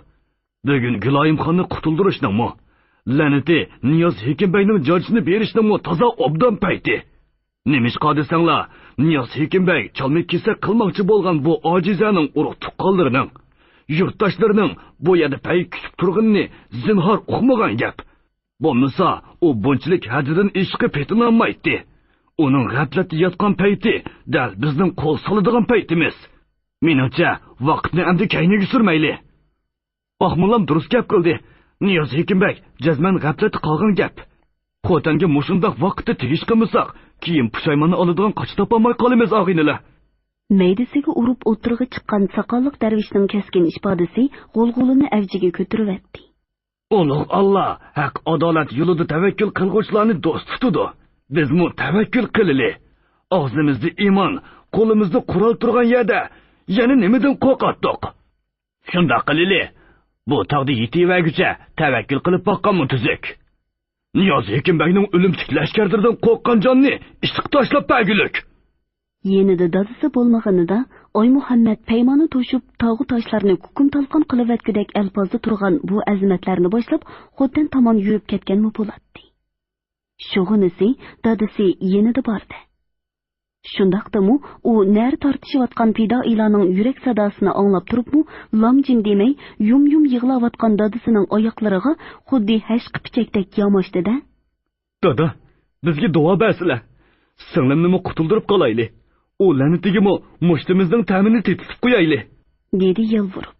بۈگۈن گۈلايىمخاننى قۇتۇلدۇرۇشنىڭمۇ، لەنىتى نىياز ھېكىم بەگنىڭ جاجىسىنى بېرىشنىڭمۇ تازا ئوبدان پەيتى. نېمىشقا دېسەڭلار، نىياز ھېكىم بەگ چالما-كېسەك قىلماقچى بولغان بۇ ئاجىزەنىڭ ئۇرۇق-تۇغقانلىرىنىڭ، يۇرتداشلىرىنىڭ بۇ يەردە پەي كۈتۈپ تۇرغىنىنى زىنھار ئۇقمىغان گەپ. بولمىسا، ئۇ بۇنچىلىك ھەددىدىن ئېشىققا پېتىنالمايتتى. ئۇنىڭ غەپلەتتە ياتقان پەيتى دەل بىزنىڭ قول سالىدىغان پەيتىمىز. مېنىڭچە، ۋاقىتنى ئەمدى كەينىگە سۈرمەيلى. ئاق موللام دۇرۇس گەپ قىلدى. نىياز ھېكىم بەگ جەزمەن غەپلەتتە قالغان گەپ. خوتەنگە مۇشۇنداق ۋاقىتتا تېگىش قىلمىساق، كېيىن پۇشايماننى ئالىدىغان قاچا تاپالماي قالىمىز، ئاغىنىلەر. مەيدىسىگە ئۇرۇپ ئوتتۇرىغا چىققان ساقاللىق دەرۋىشنىڭ كەسكىن ئىپادىسى غۇلغۇلىنى ئەۋجىگە كۆتۈرۈۋەتتى. ئۇلۇغ ئاللا ھەق-ئادالەت يولىدا تەۋەككۈل قىلغۇچىلارنى دوست تۇتىدۇ. بىزمۇ تەۋەككۈل قىلىلى. ئاغزىمىزدا ئىمان، قولىمىزدا قورال تۇرغان يەردە يەنە نېمىدىن قورقاتتۇق؟ شۇنداق قىلىلى. بۇ تاغدا يېتىۋەرگۈچە تەۋەككۈل قىلىپ باققانمۇ تۈزۈك. نىياز ھېكىم بەگنىڭ ئۆلۈمچۈك لەشكەرلىرىدىن قورققان جاننى ئىشقا تاشلاپ بەرگۈلۈك. يېنىدا دادىسى بولمىغىنىدا، ئايمۇھەممەت پەيمانى توشۇپ، تاغۇ تاشلارنى كۇكۇم تالقان قىلىۋەتكۈدەك ئەلپازدا تۇرغان بۇ ئەزىمەتلەرنى باشلاپ، خوتەن تامان يۈرۈپ كەتكەنمۇ بولاتتى. شۇغىنىسى، دادىسى يېنىدا باردى. شۇنداقتىمۇ، ئۇ نەرە تارتىشىۋاتقان پىدائىيلارنىڭ يۈرەك ساداسىنى ئاڭلاپ تۇرۇپمۇ، لام-جىم دېمەي، يۇم-يۇم يىغلاۋاتقان دادىسىنىڭ ئاياقلىرىغا خۇددى ھەشقە پىچەكتەك ياماشتى-دە. دادا، بىزگە دۇئا بەرسىلە. سىڭلىمنىمۇ قۇتۇلدۇرۇپ قالايلى. ئۇ لەنىتىگىمۇ مۇشتىمىزنىڭ تەمىنى تېتىتىپ قويايلى. دېدى يالۋۇرۇپ.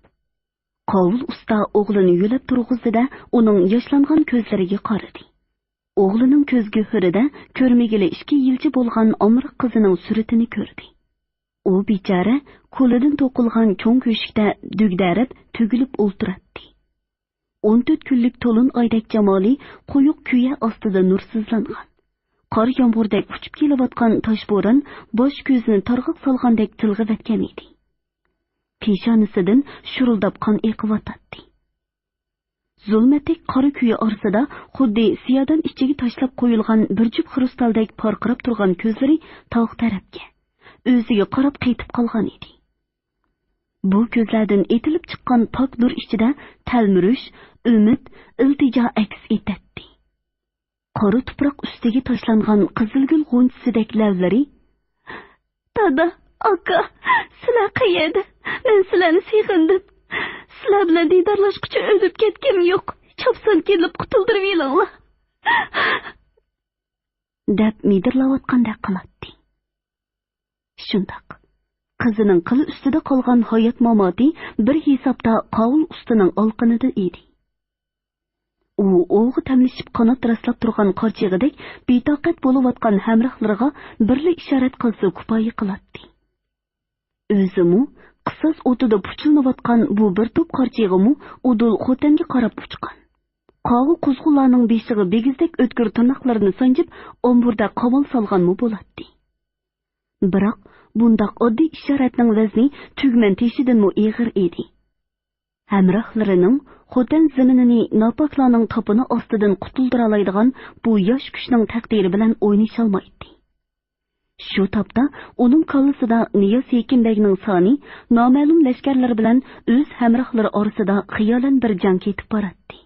قاۋۇل ئۇستا ئوغلىنى يۆلەپ تۇرغۇزدى-دە، ئۇنىڭ ياشلانغان كۆزلىرىگە قارىدى. ئوغلىنىڭ كۆز گۆھىرىدە كۆرمىگىلى ئىككى يىلچە بولغان ئامراق قىزىنىڭ سۈرىتىنى كۆردى. ئۇ بىچارە كولىدىن توقۇلغان چوڭ كۆشۈكتە دۈگدەرەپ تۈگۈلۈپ ئولتۇراتتى. ئون تۆت كۈنلۈك تولۇن ئايدەك جامالى قويۇق كۈيە ئاستىدا نۇرسىزلانغان. قار يامغۇردەك ئۇچۇپ كېلىۋاتقان تاش بوران باش كۆزىنى تارغاق سالغاندەك تىلغىۋەتكەن ئىدى. پېشانىسىدىن شۇرۇلداپ قان ئېقىۋاتاتتى. زۇلمەتتەك قارا كۈيە ئارىسىدا خۇددى سىيادان ئىچىگە تاشلاپ قويۇلغان بىر جۈپ خرۇستالدەك پارقىراپ تۇرغان كۆزلىرى تاغ تەرەپكە، ئۆزىگە قاراپ قېتىپ قالغان ئىدى. بۇ كۆزلەردىن ئېتىلىپ چىققان پاك نۇر ئىچىدە تەلمۈرۈش، ئۈمىد، ئىلتىجا ئەكس ئېتەتتى. قارا تۇپراق ئۈستىگە تاشلانغان قىزىلگۈل غۇنچىسىدەك لەۋلىرى، «دادا، ئاكا، سىلەر قەيەردە؟ مەن سىلەرنى سېغىندىم. سىلەر بىلەن دىدارلاشقۇچە ئۆلۈپ كەتكۈم يوق. چاپسان كېلىپ قۇتۇلدۇرۇۋېلىڭلار.» دەپ مىدىرلاۋاتقاندەك قىلاتتى. شۇنداق. قىزىنىڭ قىلى ئۈستىدە قالغان ھايات-ماماتى بىر ھېسابتا قاۋۇل ئۇستىنىڭ ئالىقىنىدا ئىدى. ئۇ ئوۋغا تەملىشىپ قانات راسلاپ تۇرغان قارچىغىدەك بىتاقەت بولۇۋاتقان ھەمراھلىرىغا بىرلا ئىشارەت قىلسا كۇپايە قىلاتتى. ئۆزىمۇ قىساس ئوتىدا پۇچىلىنىۋاتقان بۇ بىر توپ قارچىغىمۇ ئۇدۇل خوتەنگە قاراپ ئۇچقان. قاغا قۇزغۇنلارنىڭ بېشىغا بىگىزدەك ئۆتكۈر تىرناقلىرىنى سانجىپ، ئومبۇردا قامال سالغانمۇ بولاتتى. بىراق بۇنداق ئاددىي ئىشارەتنىڭ ۋەزنى تۈگمەن تېشىدىنمۇ ئېغىر ئىدى. ھەمراھلىرىنىڭ خوتەن زېمىنىنى ناپاكلارنىڭ تاپىنى ئاستىدىن قۇتۇلدۇرالايدىغان بۇ ياش كۈچنىڭ تەقدىرى بىلەن ئوينىشالمايتتى. شۇ تاپتا ئۇنىڭ كاللىسىدا نىياز ھېكىم بەگنىڭ سانى نامەلۇم لەشكەرلىرى بىلەن ئۆز ھەمراھلىرى ئارىسىدا خىيالەن بىر جەڭ كېتىپ باراتتى.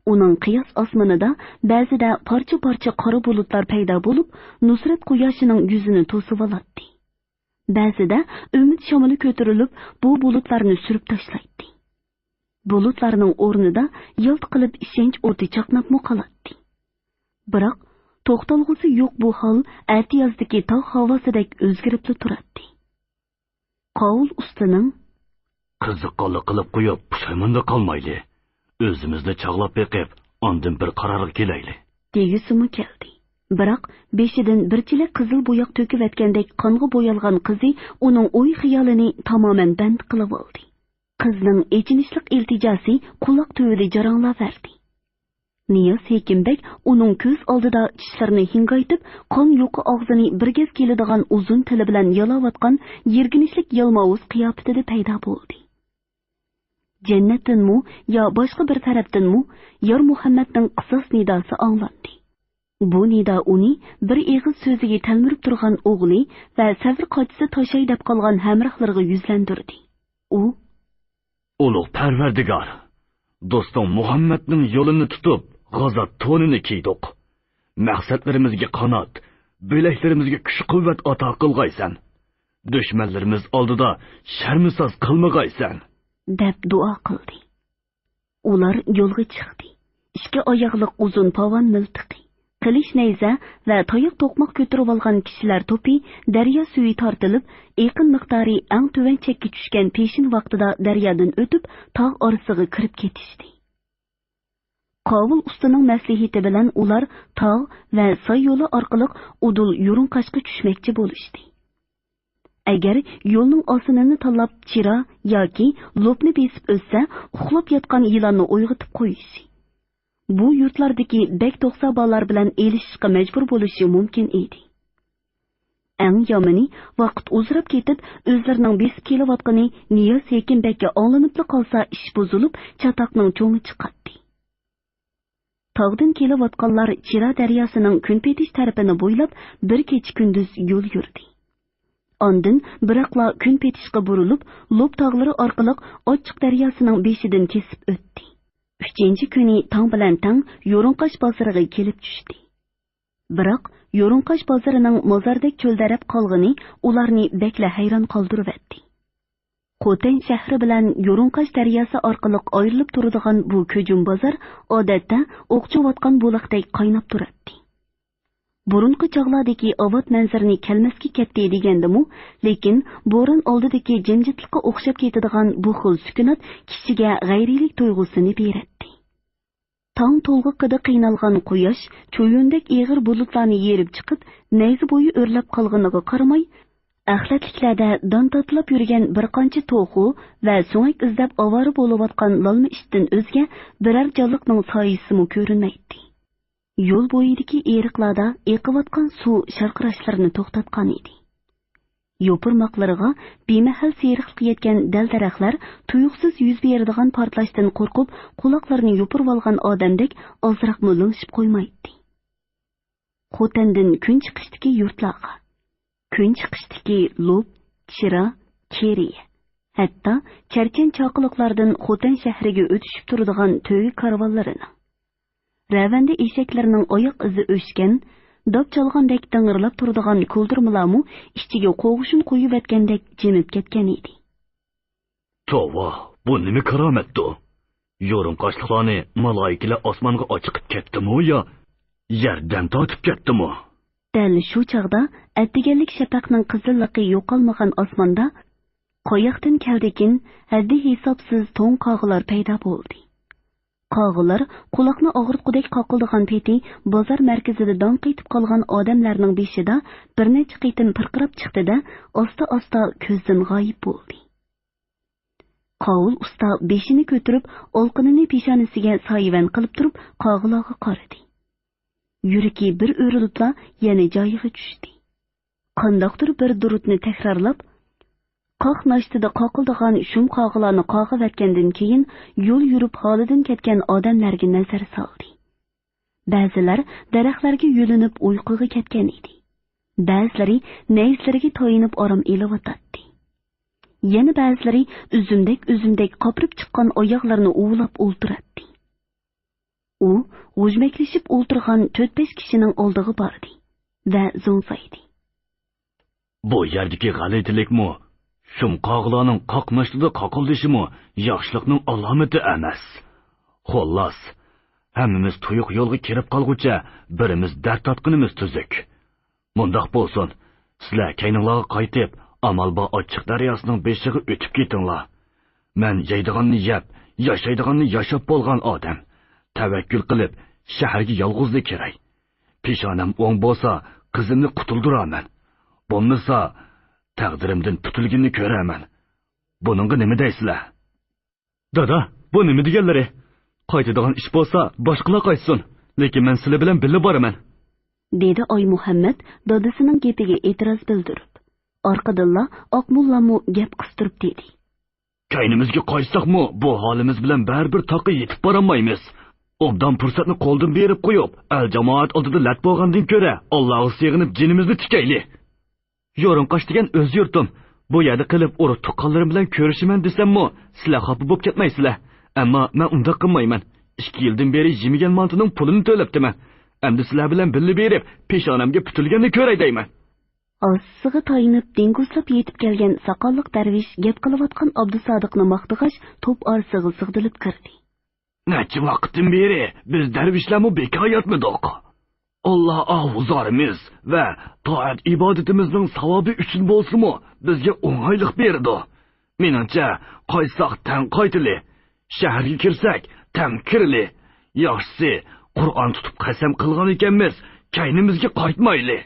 ئۇنىڭ قىياس ئاسمىنىدا بەزىدە پارچە-پارچە قارا بۇلۇتلار پەيدا بولۇپ، نۇسرەت قۇياشىنىڭ يۈزىنى توسۇۋالاتتى. بەزىدە ئۈمىد شامىلى كۆتۈرۈلۈپ، بۇ بۇلۇتلارنى سۈرۈپ تاشلايتتى. بۇلۇتلارنىڭ ئورنىدا يالت قىلىپ ئىشەنچ ئوتى چاقناپمۇ قالاتتى. بىراق توختالغۇسى يوق بۇ ھال ئەتىيازدىكى تاغ ھاۋاسىدەك ئۆزگىرىپلا تۇراتتى. قاۋۇل ئۇستىنىڭ، «قىزىققانلىق قىلىپ قويۇپ پۇشايماندا قالمايلى. ئۆزىمىزنى چاغلاپ بېقىپ، ئاندىن بىر قارارغا كېلەيلى.» دېگۈسىمۇ كەلدى. بىراق بېشىدىن بىر چېلەك قىزىل بوياق تۆكۈۋەتكەندەك قانغا بويالغان قىزى ئۇنىڭ ئوي-خىيالىنى تامامەن بەند قىلىۋالدى. قىزنىڭ ئېچىنىشلىق ئىلتىجاسى قۇلاق تۈۋىدە جاراڭلاۋەردى. نىياز ھېكىم بەگ ئۇنىڭ كۆز ئالدىدا چىشلىرىنى ھىڭگايتىپ، قان يۇقا ئاغزىنى بىر گەز كېلىدىغان ئۇزۇن تىلى بىلەن يالاۋاتقان يىرگىنچلىك يالماۋۇز قىياپىتىدە پەيدا بولدى. جەننەتتىنمۇ يا باشقا بىر تەرەپتىنمۇ يار مۇھەممەدنىڭ قىساس نىداسى ئاڭلاندى. بۇ نىدا ئۇنى بىر ئېغىز سۆزىگە تەلمۈرۈپ تۇرغان ئوغلى ۋە سەۋر قاچىسى تاشاي دەپ قالغان ھەمراھلىرىغا يۈزلەندۈردى. ئۇ، ئۇلۇغ پەرۋەردىگار، دوستۇڭ مۇھەممەدنىڭ يولىنى تۇتۇپ، غازات تونىنى كىيدۇق. مەقسەتلىرىمىزگە قانات، بىلەكلىرىمىزگە كۈچ-قۇۋۋەت ئاتا قىلغايسەن. دۈشمەنلىرىمىز ئالدىدا شەرمىساز قىلمىغايسەن، دەپ دۇئا قىلدى. ئۇلار يولغا چىقتى. ئىككى ئاياغلىق ئۇزۇن پاۋان مىلتىقى، قىلىچ نەيزە ۋە تاياق توقماق كۆتۈرۈۋالغان كىشىلەر توپى دەريا سۈيى تارتىلىپ، ئېقىن مىقدارى ئەڭ تۆۋەن چەككە چۈشكەن پېشىن ۋاقتىدا دەريادىن ئۆتۈپ، تاغ ئارىسىغا كىرىپ كېتىشتى. قاۋۇل ئۇستىنىڭ مەسلىھىتى بىلەن ئۇلار تاغ ۋە ساي يولى ئارقىلىق ئۇدۇل يۇرۇڭقاشقا چۈشمەكچى بولۇشتى. ئەگەر يولنىڭ ئاسىنىنى تاللاپ چىرا ياكى لوپنى بېسىپ ئۆتسە، ئۇخلاپ ياتقان يىلاننى ئويغىتىپ قويۇشى، بۇ يۇرتلاردىكى بەگ توقسا بالىلار بىلەن ئېلىشىشقا مەجبۇر بولۇشى مۇمكىن ئىدى. ئەڭ يامىنى، ۋاقىت ئۇزىراپ كېتىپ، ئۆزلىرىنىڭ بېسىپ كېلىۋاتقىنى نىياز ھېكىم بەگكە ئاڭلىنىپلا قالسا، ئىش بۇزۇلۇپ، چاتاقنىڭ چوڭى چىقاتتى. تاغدىن كېلىۋاتقانلار چىرا دەرياسىنىڭ كۈنپېتىش تەرىپىنى بويلاپ بىر كېچە-كۈندۈز يول يۈردى. ئاندىن بىراقلا كۈنپېتىشقا بۇرۇلۇپ، لوپ تاغلىرى ئارقىلىق ئاچچىق دەرياسىنىڭ بېشىدىن كېسىپ ئۆتتى. ئۈچىنچى كۈنى تاڭ بىلەن تەڭ يورۇڭقاش بازىرىغا كېلىپ چۈشتى. بىراق يورۇڭقاش بازىرىنىڭ مازاردەك چۆلدەرەپ قالغىنى ئۇلارنى بەكلا ھەيران قالدۇرۇۋەتتى. خوتەن شەھىرى بىلەن يورۇڭقاش دەرياسى ئارقىلىق ئايرىلىپ تۇرىدىغان بۇ كۆجۈم بازار ئادەتتە ئوق چوۋاتقان بۇلاقتەك قايناپ تۇراتتى. بۇرۇنقى چاغلاردىكى ئاۋات مەنزىرىنى كەلمەسكە كەتتى دېگەندىمۇ، لېكىن بوران ئالدىدىكى جىمجىتلىققا ئوخشاپ كېتىدىغان بۇ خىل سۈكۈنات كىشىگە غەيرىيلىك تۇيغۇسىنى بېرەتتى. تاڭ تولغىقىدا قىينالغان قۇياش چويۇندەك ئېغىر بۇلۇتلارنى يېرىپ چىقىپ، نەيزە بويى ئۆرلەپ قالغىنىغا قارىماي، ئەخلەتلىكلەردە دان تاتىلاپ يۈرگەن بىر قانچە توخۇ ۋە سۆڭەك ئىزدەپ ئاۋارە بولۇۋاتقان لالما ئىتتىن ئۆزگە بىرەر جانلىقنىڭ سايىسىمۇ كۆرۈنمەيتتى. يول بويىدىكى ئېرىقلاردا ئېقىۋاتقان سۇ شارقىراشلىرىنى توختاتقان ئىدى. يوپۇرماقلىرىغا بىمەھەل سېرىقلىق يەتكەن دەل-دەرەخلەر تۇيۇقسىز يۈز بېرىدىغان پارتلاشتىن قورقۇپ، قۇلاقلىرىنى يوپۇرۇۋالغان ئادەمدەك ئازراقمۇ لىڭشىپ قويمايتتى. خوتەندىن كۈن چىقىشتىكى يۇرتلارغا، كۈن چىقىشتىكى لوپ، چىرا، كېرىيە، ھەتتا چەرچەن چاقىلىقلاردىن خوتەن شەھىرىگە ئۆتۈشۈپ تۇرىدىغان تۆگە كارۋانلىرىنىڭ، رەۋەندە ئېشەكلىرىنىڭ ئاياق ئىزى ئۆچكەن، داپ چالغاندەك دىڭىرلاپ تۇرىدىغان كولدۇرمىلارمۇ ئىچىگە قوغۇشۇن قويۇۋەتكەندەك جىمىپ كەتكەن ئىدى. توۋا، بۇ نېمە كارامەتتۇ؟ يورۇڭ قاشلىقلارنى مالايىكىلەر ئاسمانغا ئاچىقىپ كەتتىمۇ يا يەردىن تارتىپ كەتتىمۇ؟ دەل شۇ چاغدا ئەتىگەنلىك شەپەقنىڭ قىزىللىقى يوقالمىغان ئاسماندا قاياقتىن كەلدىكىن ھەددى ھېسابسىز توڭ قاغىلار پەيدا بولدى. قاغىلار قۇلاقنى ئاغرىتقۇدەك قاقىلدىغان پېتى بازار مەركىزىدە داڭ قېتىپ قالغان ئادەملەرنىڭ بېشىدا بىر نەچچە قېتىم پىرقىراپ چىقتى-دە، ئاستا-ئاستا كۆزدىن غايىب بولدى. قاۋۇل ئۇستا بېشىنى كۆتۈرۈپ، ئالقىنىنى پېشانىسىگە سايىۋەن قىلىپ تۇرۇپ، قاغىلارغا قارىدى. يۈرىكى بىر ئۆرۈلۈپلا يەنە جايىغا چۈشتى. قانداقتۇر بىر دۇرۇتنى تەكرارلاپ، قاق ناشتىدا قاقىلدىغان شۇم قاغىلارنى قاغىۋەتكەندىن كېيىن، يول يۈرۈپ ھالىدىن كەتكەن ئادەملەرگە نەزەر سالدى. بەزىلەر دەرەخلەرگە يۆلىنىپ ئۇيقۇغا كەتكەن ئىدى. بەزىلىرى نەيزىلىرىگە تايىنىپ ئارام ئېلىۋاتاتتى. يەنە بەزىلىرى ئۈزۈمدەك-ئۈزۈمدەك قاپىرىپ چىققان ئاياغلىرىنى ئۇۋىلاپ ئولتۇراتتى. ئۇ غۇژمەكلىشىپ ئولتۇرغان تۆت-بەش كىشىنىڭ ئالدىغا باردى ۋە زوڭزايدى. بۇ يەردىكى غەلىتىلىكمۇ، شۇم قاغىلارنىڭ قاقناشتىدا قاقىلدىشىمۇ ياخشىلىقنىڭ ئالامىتى ئەمەس. خوللاس، ھەممىمىز تۇيۇق يولغا كىرىپ قالغۇچە بىرىمىز دەرد تارتقىنىمىز تۈزۈك. مۇنداق بولسۇن، سىلەر كەينىڭلارغا قايتىپ، ئامال بار ئاچچىق دەرياسىنىڭ بېشىغا ئۆتۈپ كېتىڭلار. مەن يەيدىغاننى يەپ، ياشايدىغاننى ياشاپ بولغان ئادەم. تەۋەككۈل قىلىپ، شەھەرگە يالغۇزلا كىرەي. پېشانەم ئوڭ بولسا، قىزىمنى قۇتۇلدۇرارمەن. بولمىسا، تەقدىرىمدىن پۈتۈلگىنىنى كۆرەرمەن. بۇنىڭغا نېمە دەيسىلەر؟ دادا، بۇ نېمە دېگەنلىرى؟ قايتىدىغان ئىش بولسا، باشقىلار قايتسۇن. لېكىن مەن سىلەر بىلەن بىللە بارىمەن. دېدى ئايمۇھەممەت دادىسىنىڭ گېپىگە ئېتىراز بىلدۈرۈپ. ئارقىدىنلا ئاقموللامۇ گەپ قىستۇرۇپ دېدى. كەينىمىزگە قايتساقمۇ، بۇ ھالىمىز بىلەن بەرىبىر تاغقا يېتىپ بارالمايمىز. ئوبدان پۇرسەتنى قولدىن بېرىپ قويۇپ، ئەل جامائەت ئالدىدا لەت بولغاندىن كۆرە، ئاللاغا سېغىنىپ جېنىمىزنى تىكەيلى. يورۇنقاش دېگەن ئۆز يۇرتۇم. بۇ يەردە قېلىپ ئۇرۇق تۇغقانلىرىم بىلەن كۆرۈشىمەن دېسەممۇ، سىلەر خاپا بوپ كەتمەيسىلەر. ئەمما مەن ئۇنداق قىلمايمەن. ئىككى يىلدىن بېرى يېمىگەن مانتىنىڭ پۇلىنى تۆلەپتىمەن. ئەمدى سىلەر بىلەن بىللە بېرىپ، پېشانەمگە پۈتۈلگەننى كۆرەي دەيمەن. ئارىسىغا تايىنىپ، دىڭگۇزلاپ يېتىپ كەلگەن ساقاللىق دەرۋىش گەپ قىلىۋاتقان ئابدۇسادىقنى ماختىغاچ، توپ ئارىسىغا سىغدىلىپ كىردى. نەچچە ۋاقىتتىن بېرى بىز دەرۋىشلەرمۇ بىكار ياتمىدۇق. ئاللا ئاھۇزارىمىز ۋە تائەت ئىبادىتىمىزنىڭ ساۋابى ئۈچۈن بولسىمۇ، بىزگە ئوڭايلىق بېرىدۇ. مېنىڭچە، قايتساق تەڭ قايتىلى. شەھەرگە كىرسەك تەڭ كىرىلى. ياخشىسى، قۇرئان تۇتۇپ قەسەم قىلغان ئىكەنمىز، كەينىمىزگە قايتمايلى.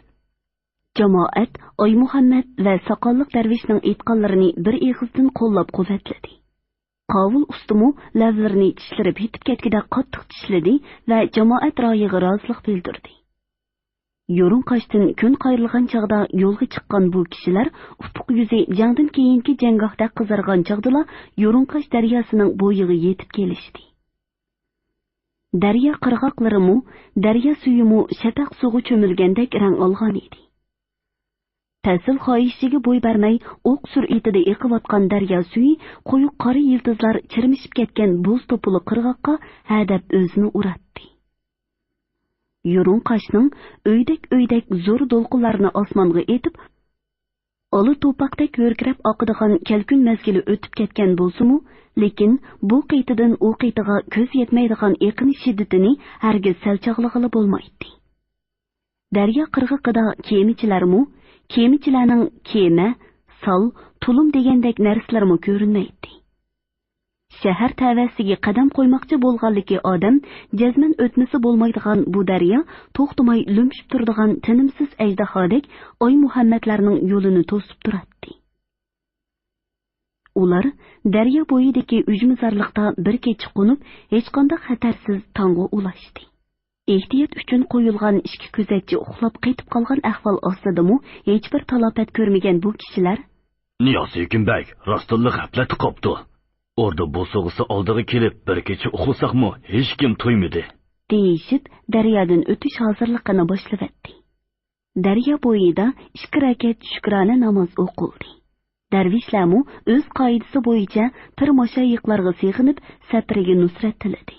جامائەت ئايمۇھەممەت ۋە ساقاللىق دەرۋىشنىڭ ئېيتقانلىرىنى بىر ئېغىزدىن قوللاپ قۇۋۋەتلىدى. قاۋۇل ئۇستىمۇ لەۋلىرىنى چىشلىرى پېتىپ كەتكۈدەك قاتتىق چىشلىدى ۋە جامائەت رايىغا رازىلىق بىلدۈردى. يورۇنقاشتىن كۈن قايرىلغان چاغدا يولغا چىققان بۇ كىشىلەر ئۇپۇق يۈزى جەڭدىن كېيىنكى جەڭگاھتەك قىزارغان چاغدىلا يورۇنقاش دەرياسىنىڭ بويىغا يېتىپ كېلىشتى. دەريا قىرغاقلىرىمۇ، دەريا سۈيىمۇ شەپەق سۇغا چۆمۈلگەندەك رەڭ ئالغان ئىدى. پەسىل خاھىشىگە بوي بەرمەي، ئوق سۈرئىتىدە ئېقىۋاتقان دەريا سۈيى قويۇق قارا يىلتىزلار چىرمىشىپ كەتكەن بۇز توپىلىق قىرغاققا ھەدەپ ئۆزىنى ئۇراتتى. يۇرۇڭقاشنىڭ ئۆيدەك-ئۆيدەك زور دولقۇنلارنى ئاسمانغا ئېتىپ، ئالا توپاقتەك ھۆركىرەپ ئاقىدىغان كەلكۈن مەزگىلى ئۆتۈپ كەتكەن بولسىمۇ، لېكىن بۇ قېتىدىن ئۇ قېتىغا كۆز يەتمەيدىغان ئېقىن شىددىتىنى ھەرگىز سەل چاغلىغىلى بولمايتتى. دەريا قىرغىقىدا كېمىچىلەرمۇ، كېمىچىلەرنىڭ كېمە، سال، تۇلۇم دېگەندەك نەرسىلەرمۇ كۆرۈنمەيتتى. شەھەر تەۋەسىگە قەدەم قويماقچى بولغانلىكى ئادەم جەزمەن ئۆتمىسە بولمايدىغان بۇ دەريا توختىماي لۈمشۈپ تۇرىدىغان تىنىمسىز ئەجدىھادەك ئايمۇھەممەتلەرنىڭ يولىنى توسۇپ تۇراتتى. ئۇلار دەريا بويىدىكى ئۈجمىزارلىقتا بىر كېچە قونۇپ، ھېچقانداق خەتەرسىز تاڭغا ئۇلاشتى. ئېھتىيات ئۈچۈن قويۇلغان ئىككى كۆزەتچى ئۇخلاپ قېتىپ قالغان ئەھۋال ئاستىدىمۇ ھېچبىر تالاپەت كۆرمىگەن بۇ كىشىلەر، نىياز ھېكىم بەگ راستتىنلا غەپلەتتە قاپتۇ. ئوردا بوسۇغىسى ئالدىغا كېلىپ، بىر كېچە ئۇخلىساقمۇ ھېچكىم تۇيمىدى. دېيىشىپ، دەريادىن ئۆتۈش ھازىرلىقىنى باشلىۋەتتى. دەريا بويىدا ئىككى رەكەت شۈكرانە ناماز ئوقۇلدى. دەرۋىشلەرمۇ ئۆز قائىدىسى بويىچە پىر ماشايىخلارغا سېغىنىپ، سەپىرىگە نۇسرەت تىلىدى.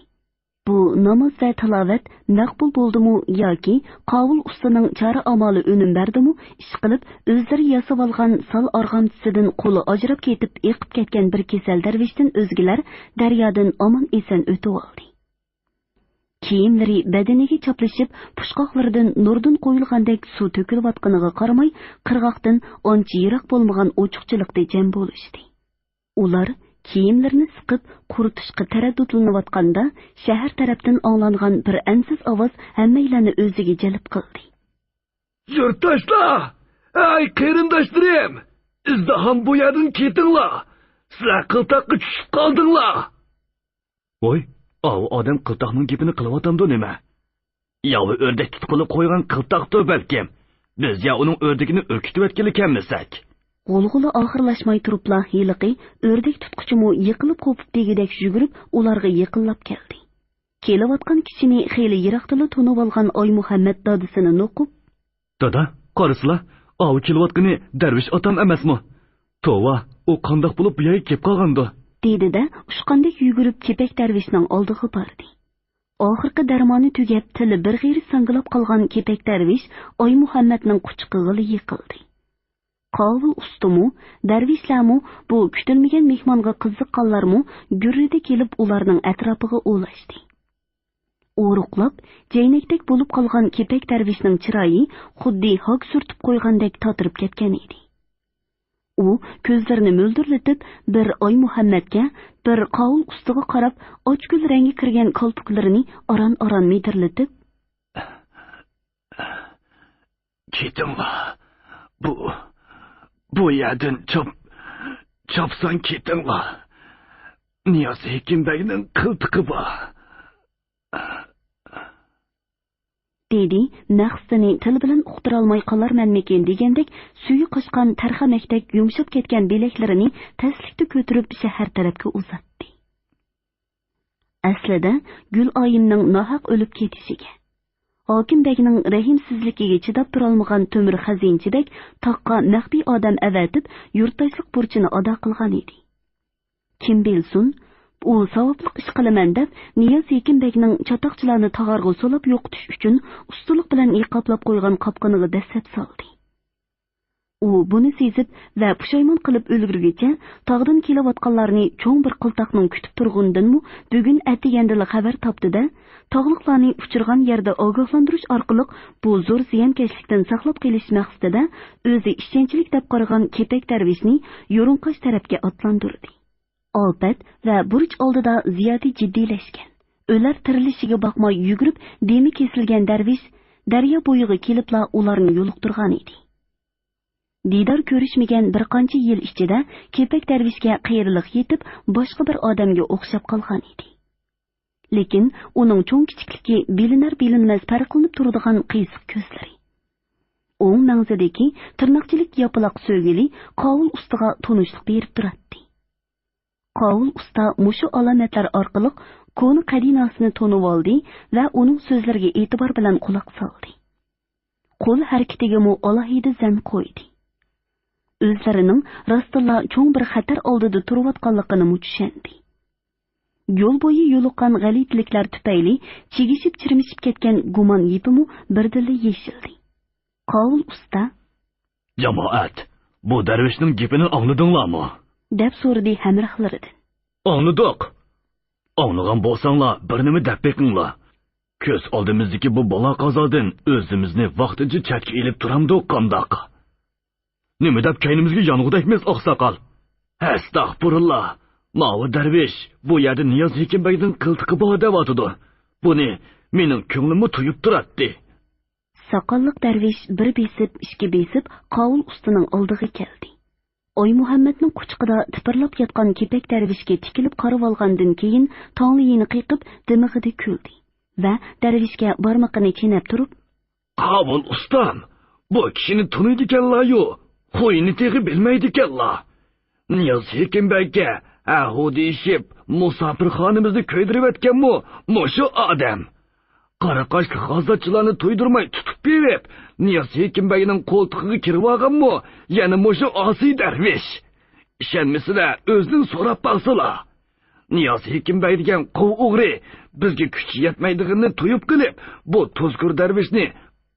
بۇ ناماز ۋە تىلاۋەت مەقبۇل بولدىمۇ ياكى قاۋۇل ئۇستىنىڭ چارە-ئامالى ئۈنۈم بەردىمۇ، ئىشقىلىپ، ئۆزلىرى ياسىۋالغان سال ئارغامچىسىدىن قولى ئاجراپ كېتىپ ئېقىپ كەتكەن بىر كېسەل دەرۋىشتىن ئۆزگىلەر دەريادىن ئامان-ئېسەن ئۆتۈۋالدى. كىيىملىرى بەدىنىگە چاپلىشىپ، پۇچقاقلىرىدىن نۇردىن قۇيۇلغاندەك سۇ تۆكۈلۈۋاتقىنىغا قارىماي، قىرغاقتىن ئانچە يىراق بولمىغان ئوچۇقچىلىقتا جەم بولۇشتى. ئۇلار كىيىملىرىنى سىقىپ قۇرۇتۇشقا تەرەددۇتلىنىۋاتقاندا، شەھەر تەرەپتىن ئاڭلانغان بىر ئەنسىز ئاۋاز ھەممەيلەننى ئۆزىگە جەلپ قىلدى. يۇرتداشلار! ھەي، قېرىنداشلىرىم! ئىزدىھام بۇ يەردىن كېتىڭلار! سىلەر قىلتاققا چۈشۈپ قالدىڭلار! ۋوي، ئاۋۇ ئادەم قىلتاقنىڭ گېپىنى قىلىۋاتامدۇ نېمە؟ ياۋا ئۆردەك تۇتقىلى قويغان قىلتاقتۇ بەلكىم. بىز يا ئۇنىڭ ئۆردىكىنى ئۈركۈتۈۋەتكىلىكەنمىسەك؟ غۇلغۇلا ئاخىرلاشماي تۇرۇپلا ھېلىقى ئۆردەك تۇتقۇچىمۇ يىقىلىپ قوپۇپ دېگۈدەك يۈگۈرۈپ ئۇلارغا يېقىنلاپ كەلدى. كېلىۋاتقان كىشىنى خېلى يىراقتىلا تونۇۋالغان ئايمۇھەممەت دادىسىنى نوقۇپ، دادا، قارىسىلا، ئاۋۇ كېلىۋاتقىنى دەرۋىش ئاتام ئەمەسمۇ؟ توۋا، ئۇ قانداق بولۇپ بۇ يەرگە كېلىپ قالغاندۇ؟ دېدى-دە، ئۇچقاندەك يۈگۈرۈپ كېپەك دەرۋىشنىڭ ئالدىغا باردى. ئاخىرقى دەرمانى تۈگەپ، تىلى بىر غېرىچ ساڭگىلاپ قالغان كېپەك دەرۋىش ئايمۇھەممەتنىڭ قۇچىقىغىلا يىقىلدى. قاۋۇل ئۇستىمۇ، دەرۋىشلەرمۇ، بۇ كۈتۈلمىگەن مېھمانغا قىزىققانلارمۇ گۈررىدە كېلىپ ئۇلارنىڭ ئەتراپىغا ئولاشتى. ئورۇقلاپ، جەينەكتەك بولۇپ قالغان كېپەك دەرۋىشنىڭ چىرايى خۇددى ھاك سۈرتۈپ قويغاندەك تاتىرىپ كەتكەن ئىدى. ئۇ كۆزلىرىنى مۆلدۈرلىتىپ، بىر ئايمۇھەممەتكە، بىر قاۋۇل ئۇستىغا قاراپ، ئاچكۆل رەڭگە كىرگەن كالپۇكلىرىنى ئاران-ئاران مىدىرلىتىپ، كېتىڭلار. بۇ، بۇ يەردىن چاپ-، چاپسان كېتىڭلار. نىياز ھېكىم بەگنىڭ قىلتىقى بار. دېدى، مەقسىتىنى تىل بىلەن ئۇقتۇرالماي قالارمەنمىكىن دېگەندەك، سۈيى قاچقان تەرخەمەكتەك يۇمشاپ كەتكەن بىلەكلىرىنى تەسلىكتە كۆتۈرۈپ شەھەر تەرەپكە ئۇزاتتى. ئەسلىدە گۈلئايىمنىڭ ناھەق ئۆلۈپ كېتىشىگە، ھاكىم بەگنىڭ رەھىمسىزلىكىگە چىداپ تۇرالمىغان تۆمۈر خەزىنىچى بەگ تاغقا مەخپىي ئادەم ئەۋەتىپ، يۇرتداشلىق بۇرچىنى ئادا قىلغان ئىدى. كىم بىلسۇن، ئۇ ساۋابلىق ئىش قىلىمەن دەپ، نىياز ھېكىم بەگنىڭ چاتاقچىلارنى تاغارغا سولاپ يوقىتىش ئۈچۈن ئۇستىلىق بىلەن يىقاپلاپ قويغان قاپقىنىغا دەسسەپ سالدى. ئۇ بۇنى سېزىپ ۋە پۇشايمان قىلىپ ئۈلگۈرگۈچە، تاغدىن كېلىۋاتقانلارنى چوڭ بىر قىلتاقنىڭ كۈتۈپ تۇرغىنىدىنمۇ بۈگۈن ئەتىگەندىلا خەۋەر تاپتى-دە، تاغلىقلارنى ئۇچرىغان يەردە ئاگاھلاندۇرۇش ئارقىلىق بۇ زور زىيانكەشلىكتىن ساقلاپ قېلىش مەقسىتىدە ئۆزى ئىشەنچلىك دەپ قارىغان كېپەك دەرۋىشنى يۇرۇڭقاش تەرەپكە ئاتلاندۇردى. ئاپەت ۋە بۇرچ ئالدىدا زىيادە جىددىيلەشكەن، ئۆلەر تىرىلىشىگە باقماي يۈگۈرۈپ، دېمى كېسىلگەن دەرۋىش دەريا بويىغا كېلىپلا ئۇلارنى يولۇقتۇرغان ئىدى. دىدار كۆرۈشمىگەن بىر قانچە يىل ئىچىدە كېپەك دەرۋىشكە قېرىلىق يېتىپ، باشقا بىر ئادەمگە ئوخشاپ قالغان ئىدى. لېكىن ئۇنىڭ چوڭ-كىچىكلىكى بىلىنەر-بىلىنمەس پەرقلىنىپ تۇرىدىغان قىيسىق كۆزلىرى، ئوڭ مەڭزىدىكى تىرناقچىلىك ياپىلاق سۆگىلى قاۋۇل ئۇستىغا تونۇشلۇق بېرىپ تۇراتتى. قاۋۇل ئۇستا مۇشۇ ئالامەتلەر ئارقىلىق كونا قەدىناسىنى تونۇۋالدى ۋە ئۇنىڭ سۆزلىرىگە ئېتىبار بىلەن قۇلاق سالدى. قول ھەرىكىتىگىمۇ ئالاھىدە زەن قويدى. ئۆزلىرىنىڭ راستتىنلا چوڭ بىر خەتەر ئالدىدا تۇرۇۋاتقانلىقىنىمۇ چۈشەندى. يول بويى يولۇققان غەلىتىلىكلەر تۈپەيلى چىگىشىپ-چىرمىشىپ كەتكەن گۇمان يىپىمۇ بىردىنلا يېشىلدى. قاۋۇل ئۇستا، جامائەت، بۇ دەرۋىشنىڭ گېپىنى ئاڭلىدىڭلارمۇ؟ دەپ سورىدى ھەمراھلىرىدىن. ئاڭلىدۇق. ئاڭلىغان بولساڭلار، بىر نېمە دەپ بېقىڭلار. كۆز ئالدىمىزدىكى بۇ بالا-قازادىن ئۆزىمىزنى ۋاقتىنچە چەتكە ئېلىپ تۇرامدۇق قانداق؟ نېمە دەپ كەينىمىزگە يانغۇدەكمىز، ئاقساقال؟ ئەستەغپۇرۇللا! ماۋۇ دەرۋىش بۇ يەردە نىياز ھېكىم بەگنىڭ قىلتىقى بار دەۋاتىدۇ. بۇنى مېنىڭ كۆڭلۈممۇ تۇيۇپ تۇراتتى. ساقاللىق دەرۋىش بىر بېسىپ، ئىككى بېسىپ، قاۋۇل ئۇستىنىڭ ئالدىغا كەلدى. ئايمۇھەممەتنىڭ قۇچىقىدا تىپىرلاپ ياتقان كېپەك دەرۋىشكە تىكىلىپ قارىۋالغاندىن كېيىن، تاڭلىيىنى قېقىپ، دىمىقىدا كۈلدى ۋە دەرۋىشكە بارمىقىنى چېنەپ تۇرۇپ، قاۋۇل ئۇستام، بۇ كىشىنى تونۇيدىكەنلا-يۇ، خۇيىنى تېخى بىلمەيدىكەنلا. نىياز ھېكىم بەگكە ھەھۇ دېيىشىپ، مۇساپىرخانىمىزنى كۆيدۈرۈۋەتكەنمۇ مۇشۇ ئادەم. قارا قاشلىق غازاتچىلارنى تويدۇرماي تۇتۇپ بېرىپ، نىياز ھېكىم بەگنىڭ قولتۇقىغا كىرىۋالغانمۇ يەنە مۇشۇ ئاسىي دەرۋىش. ئىشەنمىسىلە، ئۆزىدىن سوراپ باقسىلا. نىياز ھېكىم بەگ دېگەن قوۋ ئوغرى بىزگە كۈچى يەتمەيدىغىنىنى تۇيۇپ قېلىپ، بۇ تۇزكور دەرۋىشنى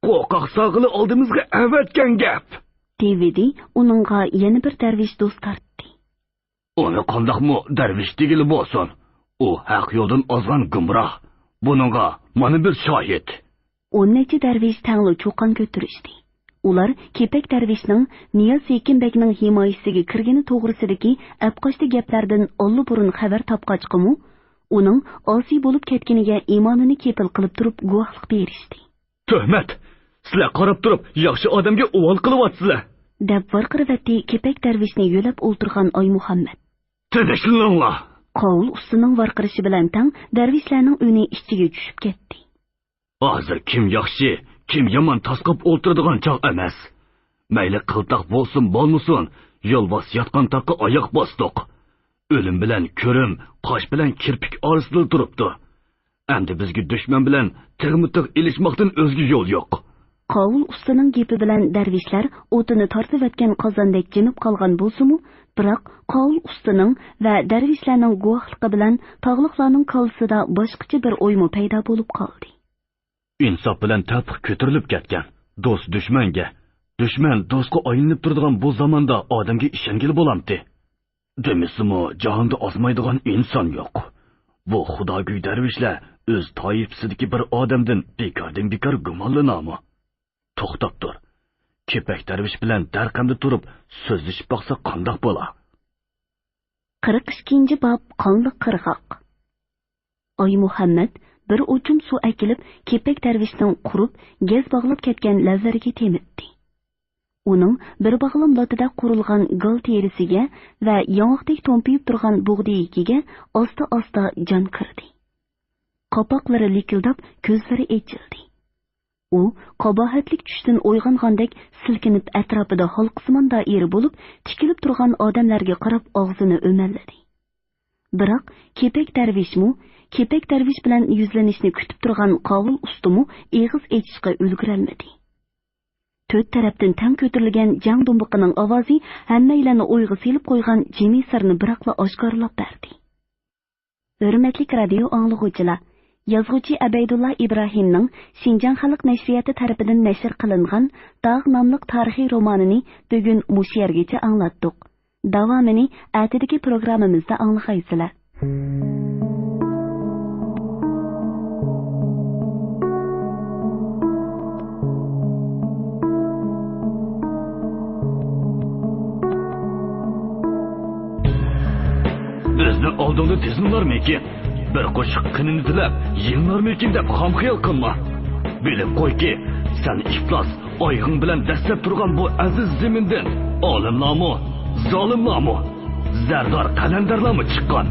قورقاق سالغىلى ئالدىمىزغا ئەۋەتكەن گەپ. دېۋىدى ئۇنىڭغا يەنە بىر دەرۋىش دوست تارتتى. ئۇنى قانداقمۇ دەرۋىش دېگىلى بولسۇن؟ ئۇ ھەق يولدىن ئازغان گۇمراھ. بۇنىڭغا مانا بىر شاھىت. ئون نەچچە دەرۋىش تەڭلا چۇقان كۆتۈرۈشتى. ئۇلار كېپەك دەرۋىشنىڭ نىياز ھېكىم بەگنىڭ ھىمايىسىگە كىرگىنى توغرىسىدىكى ئەپقاچتى گەپلەردىن ئاللىبۇرۇن خەۋەر تاپقاچقىمۇ، ئۇنىڭ ئاسىي بولۇپ كەتكىنىگە ئىمانىنى كېپىل قىلىپ تۇرۇپ گۇۋاھلىق بېرىشتى. تۆھمەت! سىلەر قاراپ تۇرۇپ ياخشى ئادەمگە ئۇۋال قىلىۋاتىسىلەر! دەپ ۋارقىرىۋەتتى كېپەك دەرۋىشنى يۆلەپ ئولتۇرغان ئايمۇھەممەت. تىنچلىنىڭلار! قاۋۇل ئۇستىنىڭ ۋارقىرىشى بىلەن تەڭ دەرۋىشلەرنىڭ ئۈنى ئىچىگە چۈشۈپ كەتتى. ھازىر كىم ياخشى، كىم يامان تاسقاپ ئولتۇرىدىغان چاغ ئەمەس. مەيلى قىلتاق بولسۇن بولمىسۇن، يولۋاس ياتقان تاققا ئاياق باستۇق. ئۆلۈم بىلەن كۆرۈم قاش بىلەن كىرپىك ئارىسىدا تۇرۇپتۇ. ئەمدى بىزگە دۈشمەن بىلەن تىغمۇ تىغ ئېلىشماقتىن ئۆزگە يول يوق. قاۋۇل ئۇستىنىڭ گېپى بىلەن دەرۋىشلەر ئوتىنى تارتىۋەتكەن قازاندەك جىمىپ قالغان بولسىمۇ، بىراق قاۋۇل ئۇستىنىڭ ۋە دەرۋىشلەرنىڭ گۇۋاھلىقى بىلەن تاغلىقلارنىڭ كاللىسىدا باشقىچە بىر ئويمۇ پەيدا بولۇپ قالدى. ئىنساپ بىلەن تەپرىق كۆتۈرۈلۈپ كەتكەن. دوست دۈشمەنگە، دۈشمەن دوستقا ئايلىنىپ تۇرىدىغان بۇ زاماندا ئادەمگە ئىشەنگىلى بولامتى؟ دېمىسىمۇ، جاھاندا ئازمايدىغان ئىنسان يوق. بۇ خۇداگۆي دەرۋىشلەر ئۆز تائىپىسىدىكى بىر ئادەمدىن بىكاردىن بىكار گۇمانلىنامۇ؟ توختاپ تۇر. كېپەك دەرۋىش بىلەن دەرقەمدە تۇرۇپ سۆزلىشىپ باقساق قانداق بولا؟ قىرىق ئىككىنچى باب، قانلىق قىرغاق. ئايمۇھەممەت بىر ئوچۇم سۇ ئەكېلىپ، كېپەك دەرۋىشنىڭ قۇرۇپ، گەز باغلاپ كەتكەن لەۋلىرىگە تېمىتتى. ئۇنىڭ بىر باغلام لاتىدەك قۇرۇلغان گال تېرىسىگە ۋە ياڭاقتەك تومپىيىپ تۇرغان بۇغدىيىكىگە ئاستا-ئاستا جان كىردى. قاپاقلىرى لىكىلداپ، كۆزلىرى ئېچىلدى. ئۇ قاباھەتلىك چۈشتىن ئويغانغاندەك سىلكىنىپ، ئەتراپىدا ھالقىسىمان دائىرە بولۇپ تىكىلىپ تۇرغان ئادەملەرگە قاراپ ئاغزىنى ئۆمەللىدى. بىراق كېپەك دەرۋىشمۇ، كېپەك دەرۋىش بىلەن يۈزلىنىشنى كۈتۈپ تۇرغان قاۋۇل ئۇستىمۇ ئېغىز ئېچىشقا ئۈلگۈرەلمىدى. تۆت تەرەپتىن تەڭ كۆتۈرۈلگەن جەڭ دۇمبىقىنىڭ ئاۋازى ھەممەيلەننى ئويغا سېلىپ قويغان جىمى سىرنى بىراقلا ئاشكارىلاپ بەردى. ھۆرمەتلىك رادىيو ئاڭلىغۇچىلار، يازغۇچى ئەبەيدۇللا ئىبراھىمنىڭ شىنجاڭ خەلق نەشرىياتى تەرىپىدىن نەشر قىلىنغان داغ ناملىق تارىخىي رومانىنى بۈگۈن مۇشۇ يەرگىچە ئاڭلاتتۇق. داۋامىنى ئەتىدىكى پروگراممىمىزدا ئاڭلىغايسىلەر. بىزنى ئالدىڭدا تىزىملارمىكىن؟ بىر قوشۇق قېنىنى تىلەپ يېڭىلارمىكىن دەپ خام خىيال قىلما. بىلىپ قويكى، سەن ئىپلاس ئايىغىڭ بىلەن دەسسەپ تۇرغان بۇ ئەزىز زېمىندىن ئالىملارمۇ، زالىملارمۇ، زەردار قەلەندەرلارمۇ چىققان.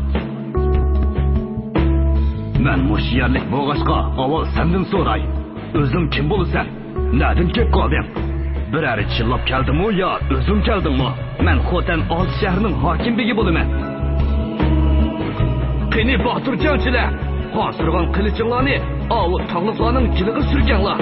مەن مۇشۇ يەرلىك بولغاچقا، ئاۋۋال سەندىن سوراي. ئۆزۈڭ كىم بولىسەن؟ نەدىن كېلىپ قالدىڭ؟ بىرەرى چىللاپ كەلدىمۇ يا ئۆزۈڭ كەلدىڭمۇ؟ مەن خوتەن ئالتە شەھىرىنىڭ ھاكىم بېگى بولىمەن. قېنى، باتۇر جەڭچىلەر، قانسىرىغان قىلىچىڭلارنى ئاۋۇ تاغلىقلارنىڭ جىنىغا سۈركەڭلار.